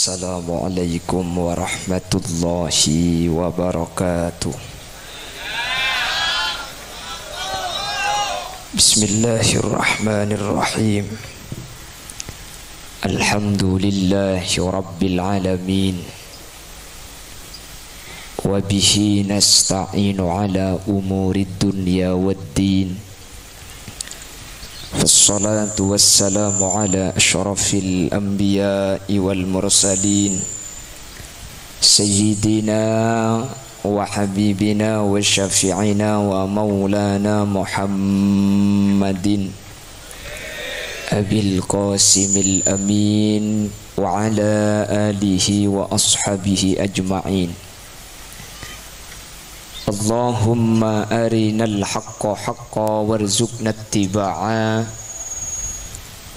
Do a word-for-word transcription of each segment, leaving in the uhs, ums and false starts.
Assalamualaikum warahmatullahi wabarakatuh. Bismillahirrahmanirrahim. Alhamdulillahi rabbil alamin. Wa bihi nasta'inu ala umurid dunya wad din. Wassalatu wassalamu ala asyrafil anbiya'i wal mursalin, sayyidina wa habibina wa syafi'ina wa maulana Muhammadin Abil Qasimil Amin wa ala alihi wa ashabihi ajma'in. Allahumma arinal haqqa haqqa warzuqna ittiba'a,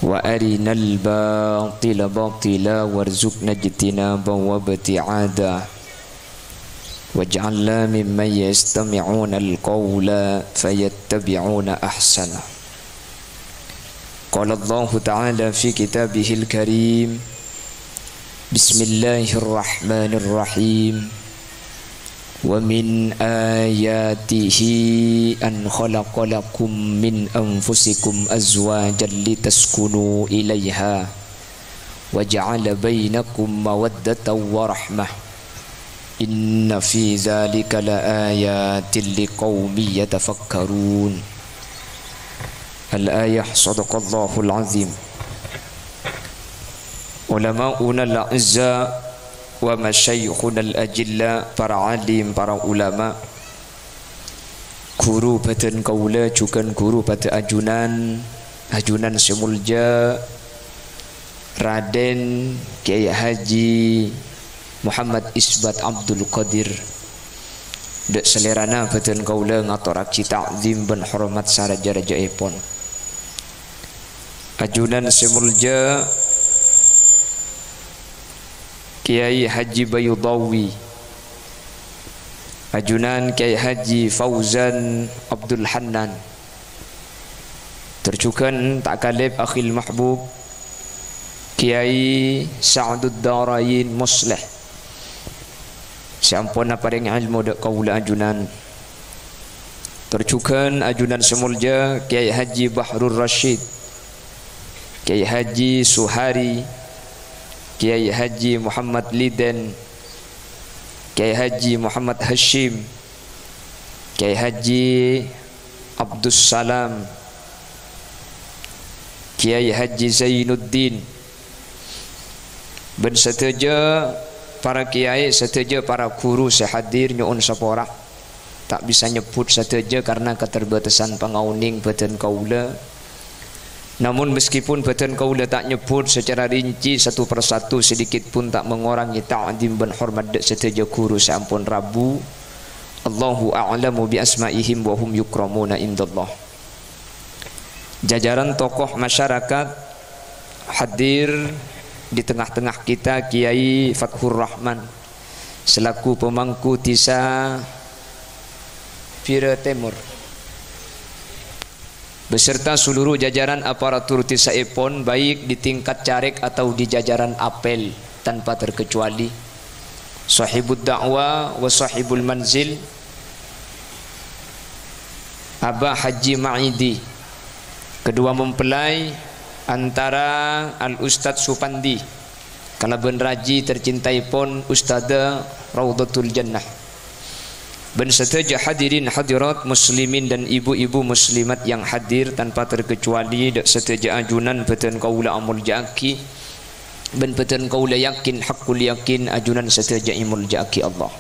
wa arinal batila batila warzuqna ijtinaba wa ibti'ada. Waj'alna mimman yastami'unal qawla fayattabi'una ahsana. Qala Allahu ta'ala fi kitabihil karim, Bismillahirrahmanirrahim. Wa min ayatihi an khalaqa lakum min anfusikum azwajan litaskunu ilaiha wa ja'ala bainakum mawaddatan wa rahmah. Inna fi dzalika la ayatin liqaumin yatafakkarun. Al-ayah, sadaqallahul azim. Ulama'unal a'izza wa masyayikhunal ajilla, para alim, para ulama, ghuru bâdân kaulâ jhughân ghuru padâ ajunan, ajunan sè molja, Raden Kyai Haji Muhammad Isbat Abdul Qadir. Dâ' salèrana bâdân kaulâ ngatorraghi ta'zim bân hormat saraja-rajâèpon. Ajunan sè molja Kyai Haji Bayudawi, ajunan Kyai Haji Fauzan Abdul Hannan, tor jhughân ta' kalèp akhil mahbub Kyai Sa'dud Darain Musleh sè ampon aparèng èlmo dâ' kaulâ ajunan. Tor jhughân ajunan sè molja Kyai Haji Bahrur Rasyid, Kyai Haji Suhari, Kyai Haji Muhammad Liden, Kyai Haji Muhammad Hasyim, Kyai Haji Abdussalam, Kyai Haji Zainuddin, bân sadhâjâ para kyai, sadhâjâ para ghuru sè hadir, nyo'on sapora. Ta' bisa nyebbhut sadhâjâ karna keterbatasan pangaonèng bâdân kaulâ. Namun, meskipun bâdân kaulâ ta' nyebbhut secara rinci satu persatu, sedikit pun ta' mengurangi ta'zim bân hormat dâ' sadhâjâ ghuru sè ampon rabu. Allahu a'lamu bi asma'ihim wa hum yukramuna indallah. Jajaran tokoh masyarakat hadir di tengah-tengah kita, Kiai Fathur Rahman selaku pemangku Dhisa Bira Tèmor, beserta seluruh jajaran aparatur dhisaèpon, baik di tingkat carèk atau di jajaran apel tanpa terkecuali, Sahibud Da'wa wa Sahibul Manzil, Abah Haji Ma'idi, kedua mempelai antara Al Ustadz Supandi kalabân raji tercintaèpon Ustadzah Raudhatul Jannah, bân sadhâjâ hadirin hadirat muslimin dan ibu-ibu muslimat yang hadir tanpa terkecuali, dâ' sadhâjâ ajunan bâdân kaulâ amolja'aghi, bân bâdân kaulâ yakin, haqqul yakin, ajunan sadhâjâ èmolja'aghi Allah.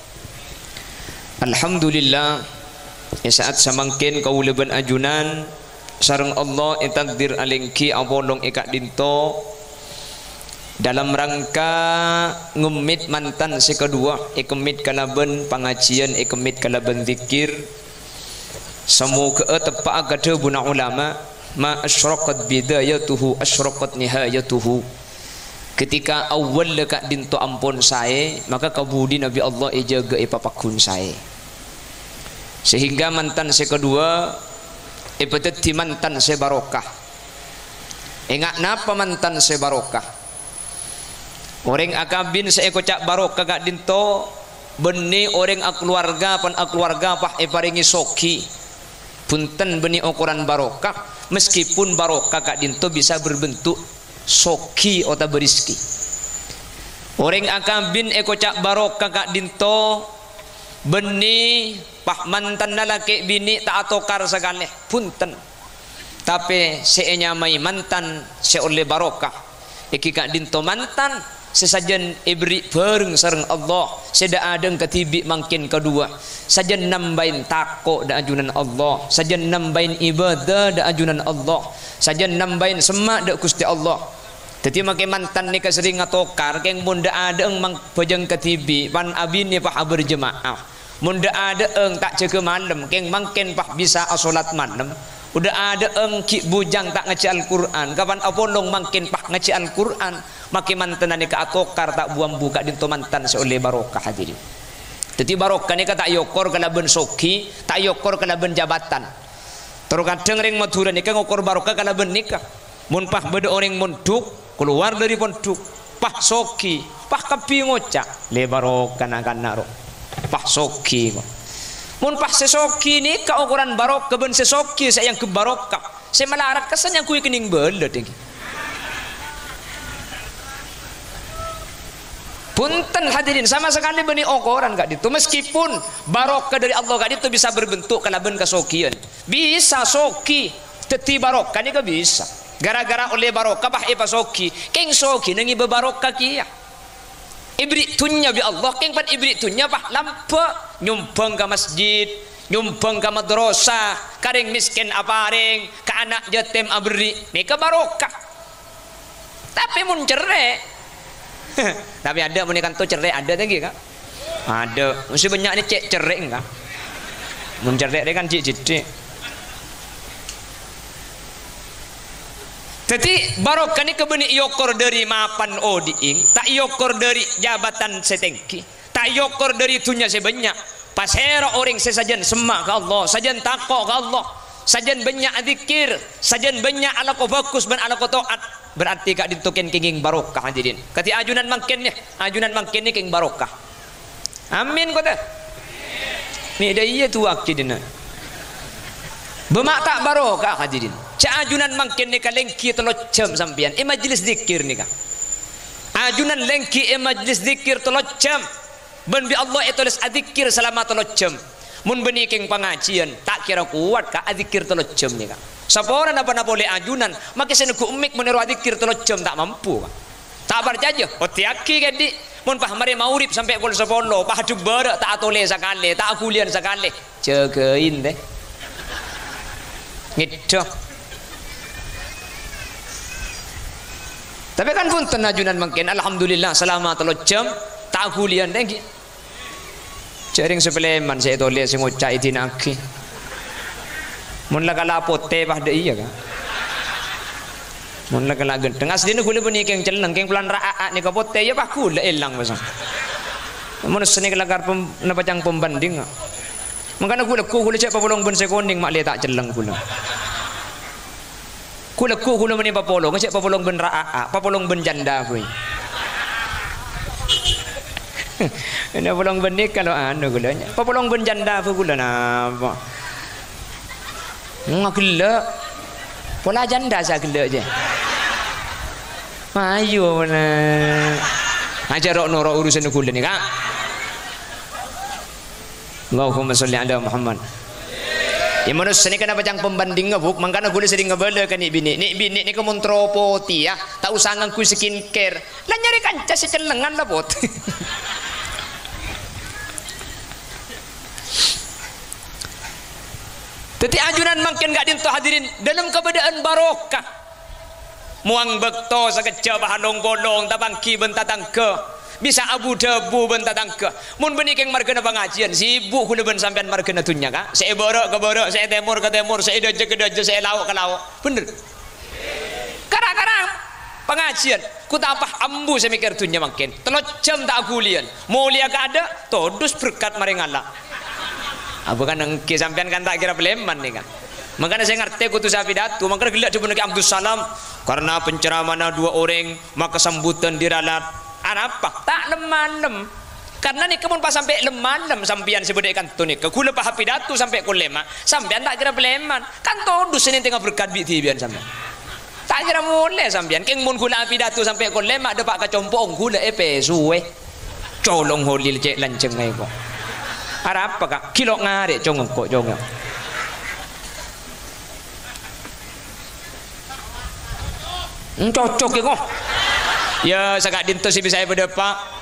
Alhamdulillah, è sa'at samangkèn kaulâ bân ajunan sareng Allah ètakdir alèngghi apolong è ka'dinto dalam rangka ngemmit mantan sè kaduwâ, èkemmit kalabân pangajiyân, èkemmit kalabân dzikir. Samoghâ'â teppa'a ka dhâbuna ulama, "Ma asyraqat bidayatuhu asyraqat nihayatuhu." Ketika awwalla ka'dinto ampon saè, maka kabudina bi' Allah èjâgâ èpapagghun saè. Sehingga mantan sè kaduwâ èpadhâddhi mantan sè barokah. Enga' napa mantan sè barokah? Orèng akabin sè èkoca' barokah ka'dinto, bânnè orèng akalowarga, pan akalowarga pas èparèngè soghi. Bhunten, bânnè okoran barokah, meskipun barokah ka'dinto bisa berbentuk soghi otabâ rizki. Orèng akabin èkoca' barokah ka'dinto, bânnè pas mantanna lakè' binè' ta' atokar sakalè. Bhunten. Tapè sè ènyamaè mantan sè ollè barokah, èngghi ka'dinto mantan sè sajân èberri' bhâreng sareng Allah, sè dâ'-adâ'eng kadhibi' mangkèn kaduwâ, sajân nambâi tako' dâ' ajunan Allah, sajân nambâi ibadah dâ' ajunan Allah, sajân nambâi semma' dâ' Ghustè Allah. Dhâddhi, makè mantan nèka serrèng atokar, kèng mon dâ'-adâ'eng mang-, bhâjâng kadhibi', pan abinè pas aberjema'ah. Mon dâ'-adâ'eng ta' jâgâ malem, kèng mangkèn pas bisa asolat malem. Mon dâ'-adâ'eng ghi' bujâng ta' ngajhi Al-Qur'an, kapan apolong mangkèn pas ngajhi Al-Qur'an. Makè mantanna nèka atokar ta' bu-ambu ka'dinto mantan sè ollè barokah, hadirin. Dhâddhi, barokah nèka ta' èokor kalabân soghi, ta' èokor kalabân jabatan. Terkadang rèng Madhurâ nèka ngokor barokah kalabân nèka. Mon pas bâdâ orèng mondhuk, kalowar dâri pondhuk, pas soghi, pas kabbhi ngoca', "Lè barokana kana' ro." Pas soghi, kok. Mon pas sè soghi nèka okoran barokah bân sè soghi sè èangghep barokah, sè malarat kassa' nyangghuy kennèng bâlâ, dèngghi. Bhunten, hadirin, sama sakalè bânnè okoran ka'dinto. Meskipun barokah dâri Allah ka'dinto bisa berbentuk kalabân kasoghiyân. Bisa soghi dhâddhi barokah nèka bisa. Gara-gara ollè barokah pas èpasoghi, kèng soghina ngibâ barokah kèya. Èberri' dhunnya bi' Allah, kèng pan èberri' dhunnya pas lambâ', nyombhâng ka masjid, nyombhâng ka madrasah, ka rèng mèskèn aparèng, ka ana' yatim aberri', nèka barokah. Tapè mon cerrè', tapè adâ' mon è kanto cerrè' adâ' ta' ènggi, Ka'? Adâ'. Mesti bânnya' nè cè' cerrè' ènggi, Ka'. Mon cerrè' rè kan cè' jhidhik. Dhâddhi, barokah nèka bânnè èokor dâri mapan odi'èng, ta' èokor dâri jabatan sè tènggi. Ta' èokor dâri dhunnya sè bânnya'. Pasèra orèng sè sajân semma' ka Allah, sajân tako' ka Allah, sajân bânnya' adzikkir, sajân bânnya' alako bhâghus bân alako to'at, berarti ka'dinto kèng-, kèngèng barokah, hadirin. Kadhi ajunan mangkèn, yâ, ajunan mangkèn nèka kèng barokah. Amin, kottè. Mè' dâ' iyâ towa kèdinna. Bâ' ma' ta' barokah, hadirin. Jhâ' ajunan mangkèn nèka lèngghi tello jhâm sampèyan è majlis dzikkir nèka. Ajunan lèngghi è majlis dzikkir tello jhâm. Bân bi' Allah ètolès adzikkir salama tello jhâm. Mon bânnè kèng pangajiyân, ta' kèra kowat, Ka', adzikkir tello jhâm nèka. Saporana ponapa polè ajunan, makè sè neggu' mik mon èro adzikkir tello jhâm ta' mampu, Ka'. Ta' parcajâ? Oddhiyaghi kèdhi'. Mon pas marè maghrib sampè' pokol sapolo, pas addhu bârâ' ta' atolè sakalè, ta' aghuliyân sakalè. Jâgâi, tè. Ngèddhâ. Tapè kan bhunten ajunan mangkèn, alhamdulillah, salama tello jhâm, ta' aghuliyân, tè, ènggi. Jhâ' rèng sè palèman sè ètolè sè ngoca' èdina'aghi. Mon la kala potè pas dâ' iyâ, Ka'. Mon la kala ghântheng. Aslina ghulâ bânnè kèng celleng, kèng polana ra'-, a'-, a' nèka potè, yâ pas ghulâ èlang, pas. Manossa nèka lakar pem-, napa ca'na pembanding, Ka'. Mangkana ghulâ, ghulâ jhâ' papolong bân sè konèng, ma' lè ta' celleng ghulâ. Ghulâ, ghulâ mènè papolong, jhâ' papolong bân ra'-, a'-, a', papolong bân janda, ghulâ. Mènè polong bân nèka lo anu ghulâ. Papolong bân janda, ghulâ napa? Ngaghellâ'. Pola janda sè aghellâ' jâ. Ayo, mènè. Ajhâr ro'-noro' urusanna ghulâ nèka. Allahumma sholli ala Muhammad. Yâ, manossa nèka napa ca'na pembandingnga, Bu'? Mangkana ghulâ serrèng abâlâ ka nè'-binè'. Nè'-binè' nèka mon terro potèya, ta' osa ngangghuy skincare. La nyarè kanca sè cellengan la potè. Dhâddhi ajunan mangkèn ka'dinto hadirin, dâlem kabâdâ'ân barokah. Mowang bâkto sakejjhâ' pas along-polong, tapangghi bân tatangghâ. Bisa abu-dhâbu bân tatangghâ. Mon bânnè kèng marghâna pangajiyân, sibuk ghulâ bân sampèyan marghâna dhunnya, Ka'. Sè è bârâ' ka bârâ', sè è tèmor ka tèmor, sè è dâjâ ka dâjâ, sè è lao' ka lao'. Bhender? Kara-kara pangajiyân, ghu ta' pas ambu sè mèkkèr dhunnya mangkèn. Tello jhâm ta' aghuliyân. Molèya kaadâ', todus berkat marèng Allah. Abu kan ènggi sampèyan kan ta' kèra palèman nèka. Mangkana sè ngartè kodhu sè apidato, mangkana ghellâ' dhâbuna Kè Abdussalam, "Karena penceramahnya dua orang, maka sambutan diralat." Arapa? Ta' lem-malem. Karna nèka mon pas sampè' lem-malem sampèyan sè bâdâ è kanto nèka, ghulâ pas apidato sampè' kol lèma', sampèyan ta' kèra palèman. Kan todus sè nèntènga berkat bi' dhibi'ân sampèyan. Ta' kèra molè sampèyan. Kèng mon ghulâ apidato sampè' kol lèma', dâpa' ka compo'na ghulâ èpèsowè. Colong holil cè' lanjhâng aè, ko'. Arapa, Ka'? Ghilo' ngarè', cong, engko', cong. Hmm, cocok, ya, ko'. Ya, saka'dinto sè bisa èpadâpa'.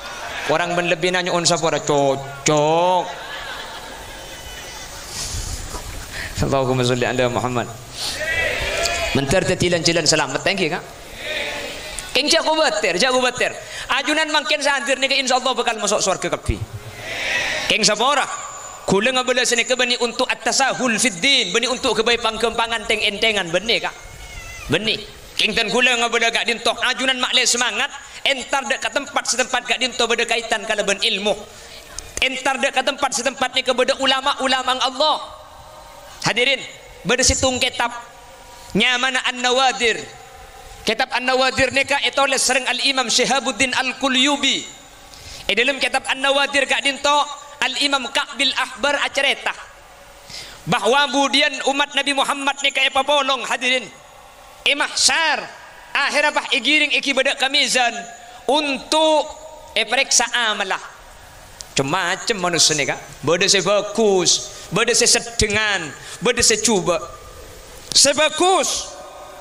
Korang bân lebbina nyo'on sapora, cocok. Allahumma sholli ala Muhammad. Mandhâr dhâddhi lan-jhâlân salamet, thank you, Ka'. Kèng jhâ' kobâtèr, jhâ' kobâtèr. Ajunan mangkèn sè hadir nèka insyaallah bhâkal maso' sowarghâ kabbhi. Kèng sapora, ghulâ ngabâlâ sanèka bânnè onto' at-tasahul fid din, bânnè onto' ghâbây pang-ghâmpangan tèng-èntèngan, bânnè, Ka'? Bânnè. Kèng dân ghulâ ngabâlâ ka'dinto, ajunan ma'lè semangat, entar dâ' ka tempat sè tempat ka'dinto bâdâ kaitan kalabân èlmo. Entar dâ' ka tempat sè tempat nèka bâdâ ulama-ulama Allah. Hadirin, bâdâ sèttong kètab nyamana An-Nawadir. Kètab An-Nawadir nèka ètolès sareng Al-Imam Syihabuddin Al-Qulyubi. È dâlem kètab An-Nawadir ka'dinto, Al-Imam Ka'bil Ahbar acarèta bahwa budiyân ommat Nabbhi Muhammad nèka èpapolong, hadirin, è mahsyar, ahèrra pas èghiring èghibâ dâ' ka mizan onto' èparèksa amalla. Cem-macem manossa nèka. Bâdâ sè bhâghus, bâdâ sè seddhengngan, bâdâ sè jhubâ'. Sè bhâghus,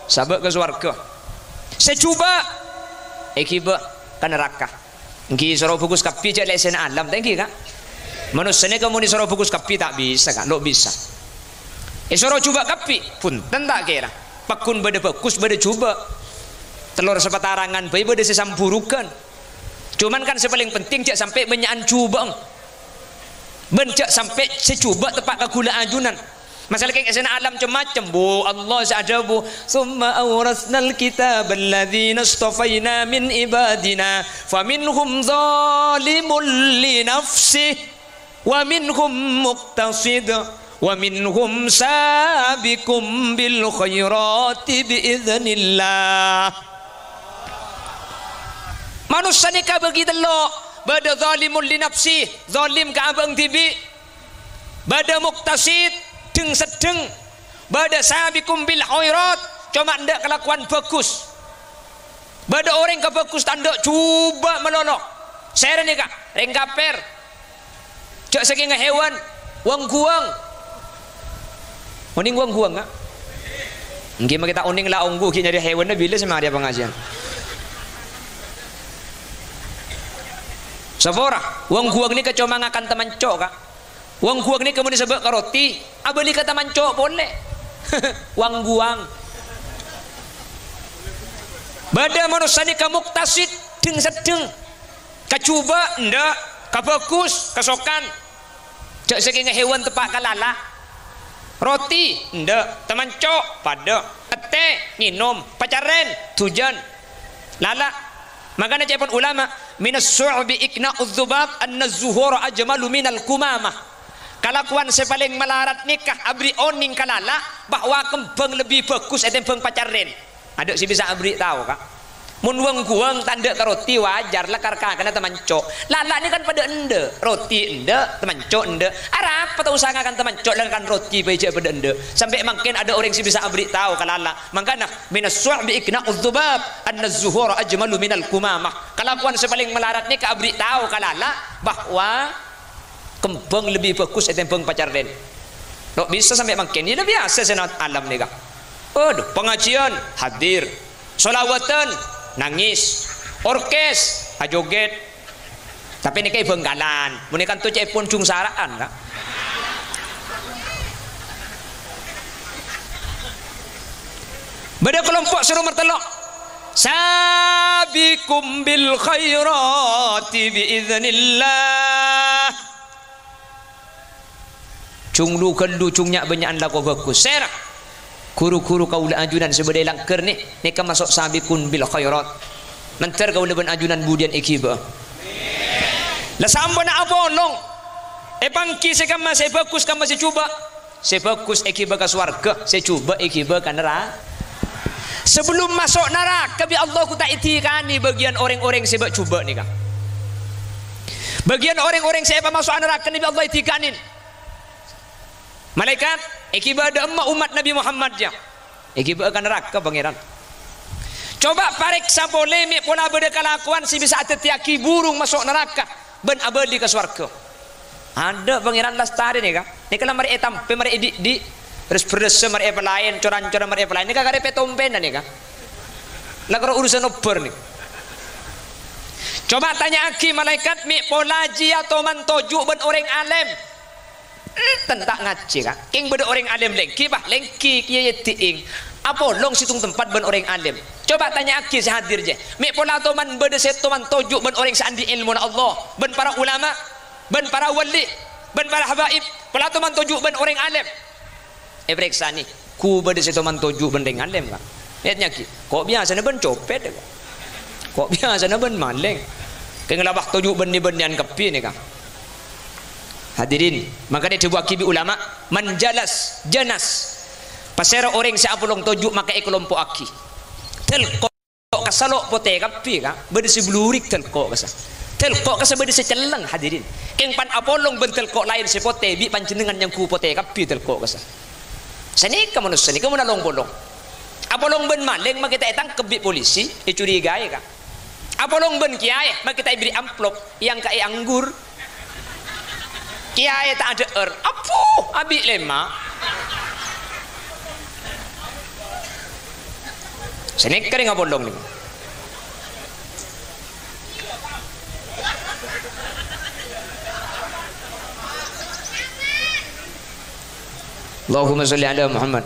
sabâ' ka sowarghâ. Sè jhubâ', èghibâ ka naraka. Èngghi èsoro bhâghus kabbhi jhâ' lèsèna alam, ta' èngghi, Ka'? Manossa nèka mon èsoro bhâghus kabbhi ta' bisa, Ka', lo' bisa. Èsoro jhubâ' kabbhi, bhunten ta' kèra. Pagghun bâdâ bhâghus, bâdâ jhubâ'. Tellor sapatarangan bhâi bâdâ sè samburughân. Cuman kan sè palèng penting jhâ' sampè' bânnya'an jhubâ'na. Bân jhâ' sampè' sè jhubâ' teppa' ka ghulâ ajunan. Masalah kèng èsèna alam cem-macem, bu, Allah sè adhâbu, "Tsumma awrasnal kitaballadzina istafaina min ibadina, faminhum dzalimun li nafsih, wa minhum muqtasid, wa minhum sabiqum bil khairati bi idznillah." Manossa nèka bâgi tello', bâdâ dzalimun li nafsih, zalim ka abâ'na dhibi', bâdâ muqtasid, dheng-seddheng, bâdâ sabiqum bil khairat, coma endâ' kalakowan bhâghus. Bâdâ orèng kabhâghus ta' endâ' jhubâ' malolo. Sèrèna, Ka', rèng kapèr. Jhâ' sakèngnga hèwan, wang-guwang. Onèng wang-guwang, Ka'? Èngghi, makè ta' onèng la ongghu ghi' nyarè hèwanna bilâ sè marèya pangajiân. Sapora, wang-guwang nèka coma ngakan tamanco', Ka'. Wang-guwang nèka mon èsabâ' ka roti, abâli ka tamanco' polè. Wang-guwang. Bâdâ manossa nèka muqtasid, dheng-seddheng. Kajhubâ' endâ', kabhâghus, kasokan. Jhâ' sakèngnga hèwan teppa' ka lala'. Roti endâ', tamanco' padâ. Ètè, ngènom, pacarrèn, dhujân. Lala'. Mangkana ca'èpon ulama, "Minas su'bi iqna'udz dzubab anna zuhura ajmalu minal qumamah." Kalakowan sè palèng malarat nèka aberri' onèng ka lala' bahwa kembhâng lebbi bhâghus ètèmbhâng pacarrèn. Adâ' sè bisa aberri' tao, Ka'. Mon wang-guwang ta' endâ' ka roti, wajar la kar-kakanna tamanco'. Lala' nèka kan padâ endâ', roti endâ', tamanco' endâ'. Arapa ta' osa ngakan tamanco' la ngakan roti bhâi jhâ' padâ endâ'. Sampè' mangkèn adâ' orèng sè bisa aberri' tao ka lala'. Mangkana, "Minas su'bi iqna'udz dzubab, anna zuhura ajmalu minal qumamah." Kalakowan sè palèng malarat nèka aberri' tao ka lala' bahwa kembhâng lebbi bhâghus ètèmbhâng pacarrèn. Lo' bisa sampè' mangkèn, yâ la biyasa sè nat alam nèka. Adhu, pangajiân, hadir. Sholawatan, nangès. Orkes, ajogèt. Tapè nèka è Bhângkalan. Mon è kanto ca'èpon jhung sara'an, Ka'. Bâdâ kalompo' sè nomer tello'. Sabiqum bil khairati bi idznillah. Jhung lu-ghâllu, jhung nya'-bânnya'an lako bhâghus. Sèra? Ru-ghuru kaulâ ajunan sè bâdâ è langghâr nè-, nèka maso' sabiqun bil khairat. Mandhâr kaulâ bân ajunan budiyân èghibâ. La samponna apolong. Èpangghi sè kamma sè bhâghus, kamma sè jhubâ'. Sè bhâghus èghibâ ka sowarghâ, sè jhubâ' èghibâ ka nera-, Sabellunna maso' naraka bi' Allah ghu ta' èdhikanè bâgiyân orèng-orèng sè bâ'-jhubâ' nèka. Bâgiyân orèng-orèng sè èpamaso'a naraka nèka bi' Allah èdhikanè. Malaèkat, èghibâ dâ' emma ommat Nabbhi Muhammad, yâ. Èghibâ ka naraka, Pangèran. Coba parèksa polè, mè' pola bâdâ kalakowan sè bisa adhâddhiyâghi burung maso' naraka bân abâli ka sowarghâ. Adâ', Pangèran lastarè nèka. Nèka la marè ètampè, marè èdhi'-dhi'. Res-berressa marè èpalaèn, cor-ancorra marè èpalaèn. Nèka karè pè-tompèna nèka. La karo urusan obâr nèka. Coba tanya'aghi malaèkat, mè' pola jiyâ toman toju' bân orèng alèm. Enten ta' ngajhi, Ka'? Kèng bâdâ orèng alèm lèngghi, Pak, lèngghi, kèya di'èng. Apolong sèttong tempat bân orèng alèm. Coba tanya'aghi sè hadir, jiyâ. Mè' pola toman bâdâ sè toman toju' bân orèng sè andi' èlmona Allah, bân para ulama, bân para wali, bân para habaib. Pola toman toju' bân orèng alèm. Èparèksanè, ghu bâdâ sè toman toju' bân rèng alèm, Ka'? Ètanya'aghi, ko' biyasana bân copèt, Ka'? Ko' biyasana bân malèng? Kèng la pas toju' bân-bânnèyan kabbhi nèka. Hadirin, mangkana èdhâbuwâghi bi' ulama, "Man jalas, janas." Pasèra orèng sè apolong toju' maka èkalompo'aghi. Telko' kassa lo' potè kabbhi, Ka'. Bâdâ sè blurik telko' kassa. Telko' kassa bâdâ sè celleng, hadirin. Kèng pan apolong bân telko' laèn sè potè, bi' panjhennengngan nyangghu potè kabbhi telko' kassa. Sanèka manossa nèka mon along-polong. Apolong bân malèng makè ta' ètangkep bi' polisi, ècurigaè, Ka'. Apolong bân kèyaè makè ta' èberri' amplop, èangka'è anggur. Kèyaè ta' adhâ'âr, "Abbhu, abi' lèma'." Sanèka rèng apolong nèka. Allahumma sholli ala Muhammad.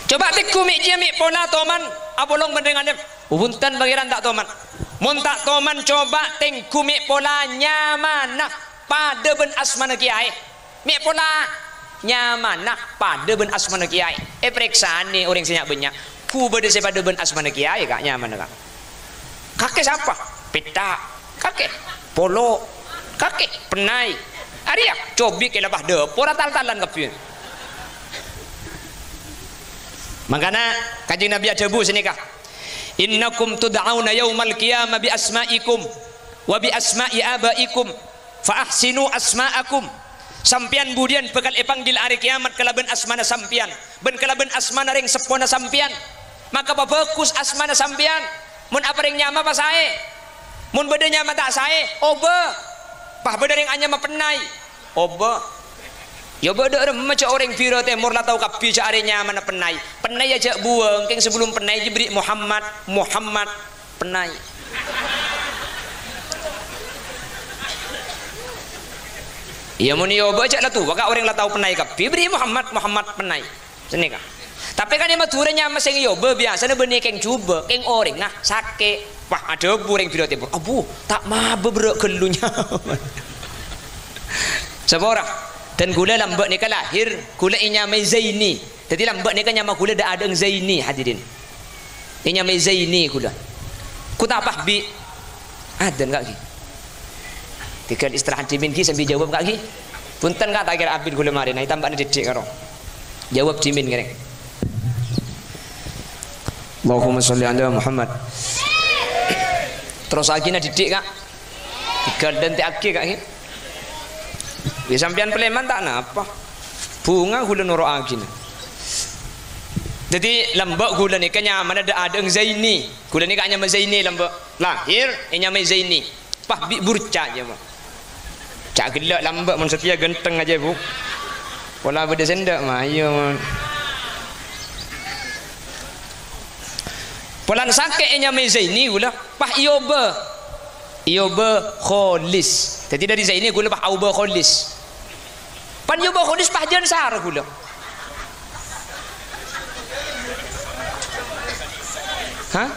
Coba tengghu mè' jiyâ mè' pola toman apolong bân rèng alèm. Bhunten, Pangèran, ta' toman. Mon ta' toman, coba tengghu mè' pola nyamana padâ bân asmana kèyaè. Mè' pola nyamana padâ bân asmana kèyaè. Èparèksanè orèng sè nya'-bânnya'. Ghu bâdâ sè padâ bân asmana kèyaè, Ka', nyamana, Ka'. Kakè sapa? Pètta'. Kakè? Polo'. Kakè? Pennay. Arèya, cobi kè la pas dâpor tal-talan kabbhi. Mangkana Kanjeng Nabi adhâbu sanèka, "Innakum tud'auna yaumal qiyamah bi asma'ikum wa bi asma'i abaikum, fa ahsinu asma'akum." Sampèyan budiyân bhâkal èpanggil arè kèyamat kalabân asmana sampèyan, bân kalabân asmana rèng seppona sampèyan. Maka pabhâghus asmana sampèyan. Mon aparèng nyama pasaè. Mon bâdâ nyama ta' saè, obâ. Pas bâdâ rèng anyama Pennay. Obâ. Yâ bâdâ remma jâ' orèng Biro Tèmor la tao kabbhi jâ' arè nyamana Pennay. Pennay yâ jâ' buwâng, kèng sabellun Pennay jiyâ berri' Muhammad, Muhammad Pennay. Iyâ mon èobâ jâ' la towa, Ka', orèng la tao Pennay kabbhi, berri' Muhammad, Muhammad Pennay. Sanèka. Tapè kan è Madhurâ nyama sè èobâ biyasana bânnè kèng jhubâ', kèng orèngnga sakè'. Wah, adhâbu orèng Biro Tèmor, "Abbhu, ta' mabâ berrâ' ghâllu nyama." Sapora. Dan ghulâ lambâ' nèka lahir, ghulâ ènyamaè Zaini. Dhâddhi lambâ' nèka nyama ghulâ dâ'-adâ'eng Zaini, hadirin. Ènyamaè Zaini ghulâ. Ghu ta' pas bi' adzan, Ka', ghi. Tèghâl istirahat dhimèn, ghi, sambi jâwâb, Ka', ghi. Bhunten, Ka', ta' kèra abit ghulâ marèna, ètambâna dhiddhi' karo. Jâwâb dhimèn, ngèrèng. Allahumma sholli ala Muhammad. Terrossaghina dhiddhi', Ka'. Tèghâl dântè'aghi, Ka', ghi. Yâ, sampèyan palèman ta' napa. Bhunga ghulâ noro'aghina. Dhâddhi, lambâ' ghulâ nèka nyamana dâ'-adâ'eng Zaini. Ghulâ nèka anyama Zaini lambâ'. Lahir, ènyamaè Zaini. Pas bi' burca, jiyâ, Bu. Ca' ghellâ' lambâ' mon satèya ghântheng ajâ, Bu. Pola bâdâ sèndhâ, ma, iyâ, mon. Polana sakè' ènyamaè Zaini ghulâ, pas èobâ. Èobâ Kholis. Dhâddhi dâri Zaini ghulâ pas aobâ Kholis. Pan èobâ Kholis pas jân sara ghulâ. Hah?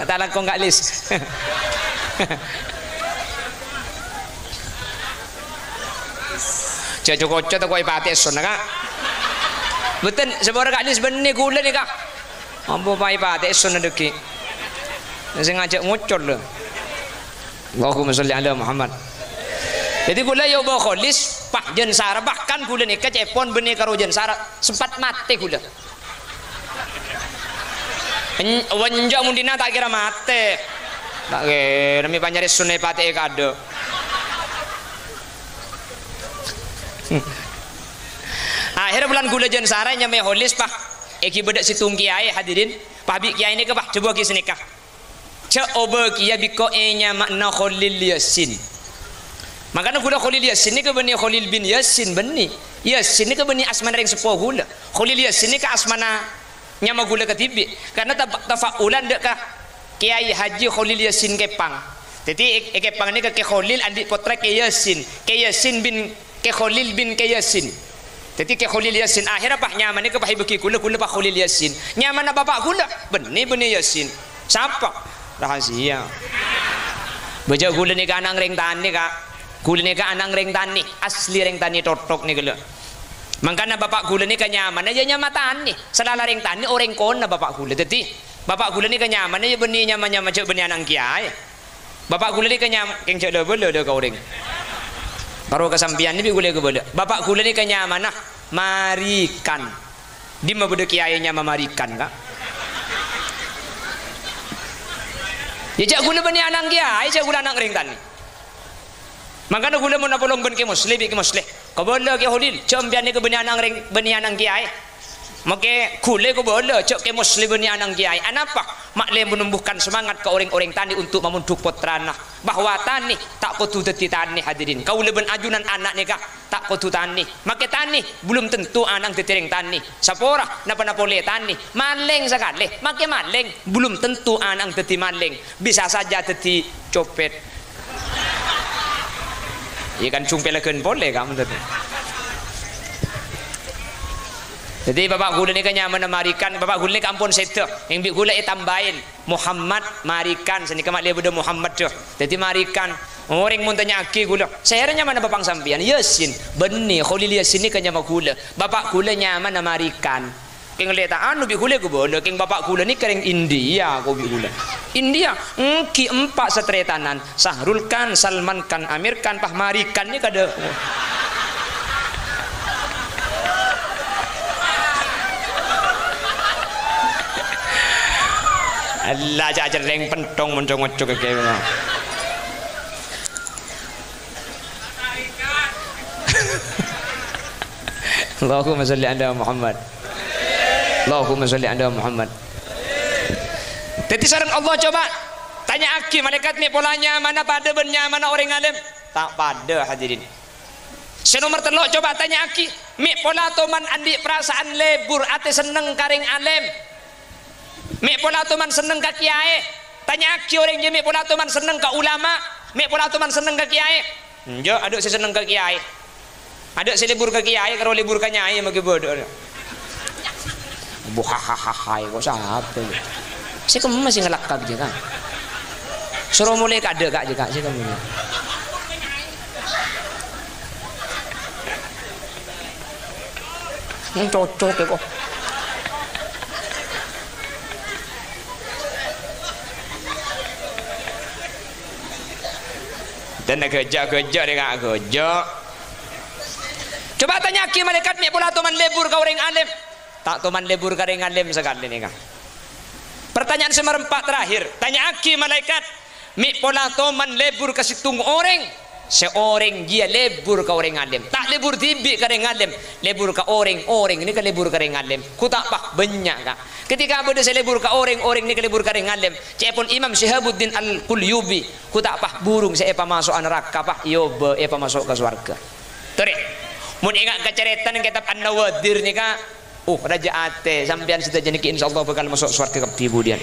Ta' langkong Ka' Lis. Jâ' co-koco tako' èpatè' essona, Ka'. Bhunten, sapora Ka' Lis bânnè ghulâ nèka. Ampo pa èpatè' essona dhâggi'. Sè ngajhâk ngocol, lho. Allahumma sholli ala Muhammad. Dhâddhi ghulâ èobâ kholis, pas jân sara, bahkan ghulâ nèka ca'èpon bânnè karo jân sara, sempat matè ghulâ. En-, wânjâ' mon dinna' ta' kèra matè. Ta' kèra mè' panyarè sonnè patè'è kaadâ'. Akhèrra bulân ghulâ jân sara nyamaè kholis, pas èghi bâdâ sèttong kèyaè, hadirin. Pas bi' kèyaè nèka, pas, jhâbuwâghi sanèka. Jhâ' obâ kèya bi' engko' ènyamana Kholil Yasin. Mangkana ghulâ Kholil Yasin nèka bânnè Kholil bin Yasin, bânnè. Yasin nèka bânnè asmana rèng seppo ghulâ. Kholil Yasin nèka asmana nyama ghulâ kadhibi'. Karna taf-, tafa'ulan dâ' ka Kèyaè Haji Kholil Yasin Kèpang. Dhâddhi è, è Kèpang nèka Kè Kholil andi' pottra Kè Yasin. Kè Yasin bin Kè Kholil bin Kè Yasin. Dhâddhi Kè Kholil Yasin, akhèrra pas nyamana nèka pas èbâghi ghulâ, ghulâ pas Kholil Yasin. Nyamana bapa' ghulâ, bânnè, bânnè Yasin. Sapa? Rahasia. Bâjâ ghulâ nèka ana' rèng tanè, Ka'. Ghulâ nèka ana' rèng tanè, asli rèng tanè totok nèka lho. Mangkana bapa' ghulâ nèka nyamana ya nyama tanè. Salala rèng tanè orèng kona bapa' ghulâ. Dhâddhi, bapa' ghulâ nèka nyamana ya bânnè nyama-nyama jhâ' bânnè ana' kèyaè. Bapa' ghulâ nèka nyam-, kèng jhâ' la-bâlâ dâ' ka orèng. Karo ka sampèyan nèka bi' ghulâ kabâlâ. Bapa' ghulâ nèka nyamana Marikan. Dimma bâdâ kèyaè nyama Marikan, Ka'? Ya, jhâ' ghulâ bânnè ana' kèyaè, jhâ' ghulâ ana' rèng tanè. Mangkana ghulâ mon apolong bân Kè Musleh, bi' Kè Musleh. Kabâlâ Kè Holil, jhâ' empèyan nèka bânnè ana' rèng, bânnè ana' kèyaè. Makè ghulâ kabâlâ, jhâ' Kè Musleh bânnè ana' kèyaè. Anapa? Ma'lè menumbuhkan semangat ka orèng-orèng tanè untuk mamondhuk pottrana. Bahwa tanè ta' kodhu dhâddhi tanè, hadirin. Kaulâ bân ajunan ana' nèka ta' kodhu tanè. Makè tanè belum tentu ana' dhâddhi rèng tanè. Sapora, napa-napa polè tanè. Malèng sakalè, makè malèng belum tentu ana' dhâddhi malèng. Bisa saja dhâddhi copet. Iyâ kan, jhung pèlèghân polè, Ka', mon dhâddhi. Dhâddhi, bapa' ghulâ nèka nyamana Marikan, bapa' ghulâ nèka ampon sèdhâ. Èng bi' ghulâ ètambâi Muhammad Marikan, sanèka ma'lè bâdâ Muhammad, dhâ. Dhâddhi Marikan. Orèng mon tanya'aghi ghulâ, "Sèra nyamana bapa' sampèyan?" "Yasin." "Bânnè, Kholil Yasin nèka nyama ghulâ. Bapa' ghulâ nyamana Marikan." Kèng lè ta' anu bi' ghulâ kabâlâ, kèng bapa' ghulâ nèka rèng India, ko bi' ghulâ. India, ènggi empa' sataretanan, Sahrul Khan, Salman Khan, Amir Khan, pas Marikan nèka dâ'. Allah, jhâ' jhârrèng pentong mon co-ngoco kèya. Allahumma sholli ala Muhammad. Allahumma sholli ala Muhammad. Dhâddhi sareng Allah, coba tanya'aghi malaèkat, mè' pola nyamana padâ bân nyamana orèng alim? Ta' padâ, hadirin. Sè nomer tello', coba tanya'aghi, mè' pola toman andi' parasaan lebur, atè senneng ka rèng alim? Mè' pola toman senneng ka kèyaè? Tanya'aghi orèng jiyâ, mè' pola toman senneng ka ulama? Mè' pola toman senneng ka kèyaè? Enjâ', adâ' sè senneng ka kèyaè. Adâ' sè lebur ka kèyaè, karo lebur ka nyaè, makè bâdâ. Buhahahaha, kok sapa? Sè kemma sè ngalakak jiyâ, Ka'? Soro molè kadâ', Ka', jiyâ, Ka', sè kemma. Hmm, cocok ya, kok. Dan gajah-gajah deh, Kak, gajah. Coba tanya'aghi malaèkat, mè' pola toman lebur ka orèng alim? Ta' toman lebur ka orèng alim sakalè nèka. Pertanyaan sè marempa' terakhir, tanya'aghi malaèkat, mè' pola toman lebur ka sèttong orèng, sè orèng jiyâ lebur ka orèng alim. Ta' lebur dhibi' ka orèng alim, lebur ka orèng, orèng nèka lebur ka orèng alim. Ghu ta' pas bânnya', Kak. Ketika bâdâ sè lebur ka orèng, orèng nèka lebur ka orèng alim. Ca'èpon Imam Syihabuddin Al-Qulyubi, ghu ta' pas burung sè èpamaso'a naraka, pas èobâ èpamaso' ka sowarghâ. Torè, mon enga' ka carètana kètab An-Nawadir nèka, uh, rajâ atè, sampèyan sadhâjâ nèka insyaallah bhâkal maso' sowarghâ kabbhi budiyân.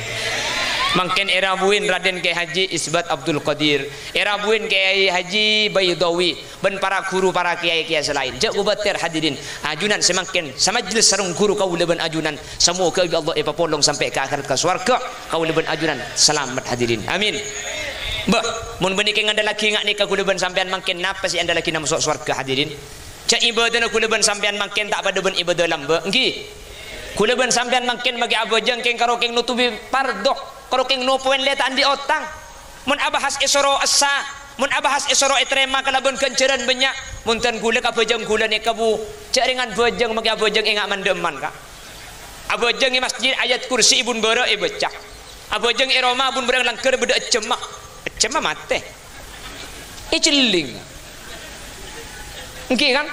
Mangkèn èrabuwin Raden Kiai Haji Isbat Abdul Qadir, èrabuwin Kiai Haji Baidawi, bân para ghuru, para kiai-kiai sè laèn. Jhâ' kobâtèr, hadirin. Ajunan sè mangkèn samajlis sareng ghuru kaulâ bân ajunan, samoghâ bi' Allah èpapolong sampè' ka akhèrat ka sowarghâ, kaulâ bân ajunan salamet, hadirin. Amin. Bâh, mon bânnè kèng andallaghi nga' nèka kaulâ bân sampèyan mangkèn, napa sè èandallaghi maso' sowarghâ, hadirin? Jhâ' ibâdâna kaulâ bân sampèyan mangkèn ta' padâ bân ibâdâ lambâ', ènggi? Kaulâ bân sampèyan mangkèn maghi abhâjâng kèng karo kèng notobhi pardo, karo kèng nopowèn lè ta' andi' otang. Mon abahas èsoro essa, Mon abahas èsoro ètarèma kalabân ghânjhârân bânnya', mon dân ghulâ ka abhâjâng ghulâ nèka, Bu, jhâ' rèngan bhâjâng, makè abhâjâng ènga' man-dhâ'emman, Ka'. Abhâjâng è masjid ayat kursi bun bârâ' èbâca. Abhâjâng è roma bun bârâ' langghâr bâdâ ejjhemma. Ejjhemma matè. Ècelling. Èngghi, kan?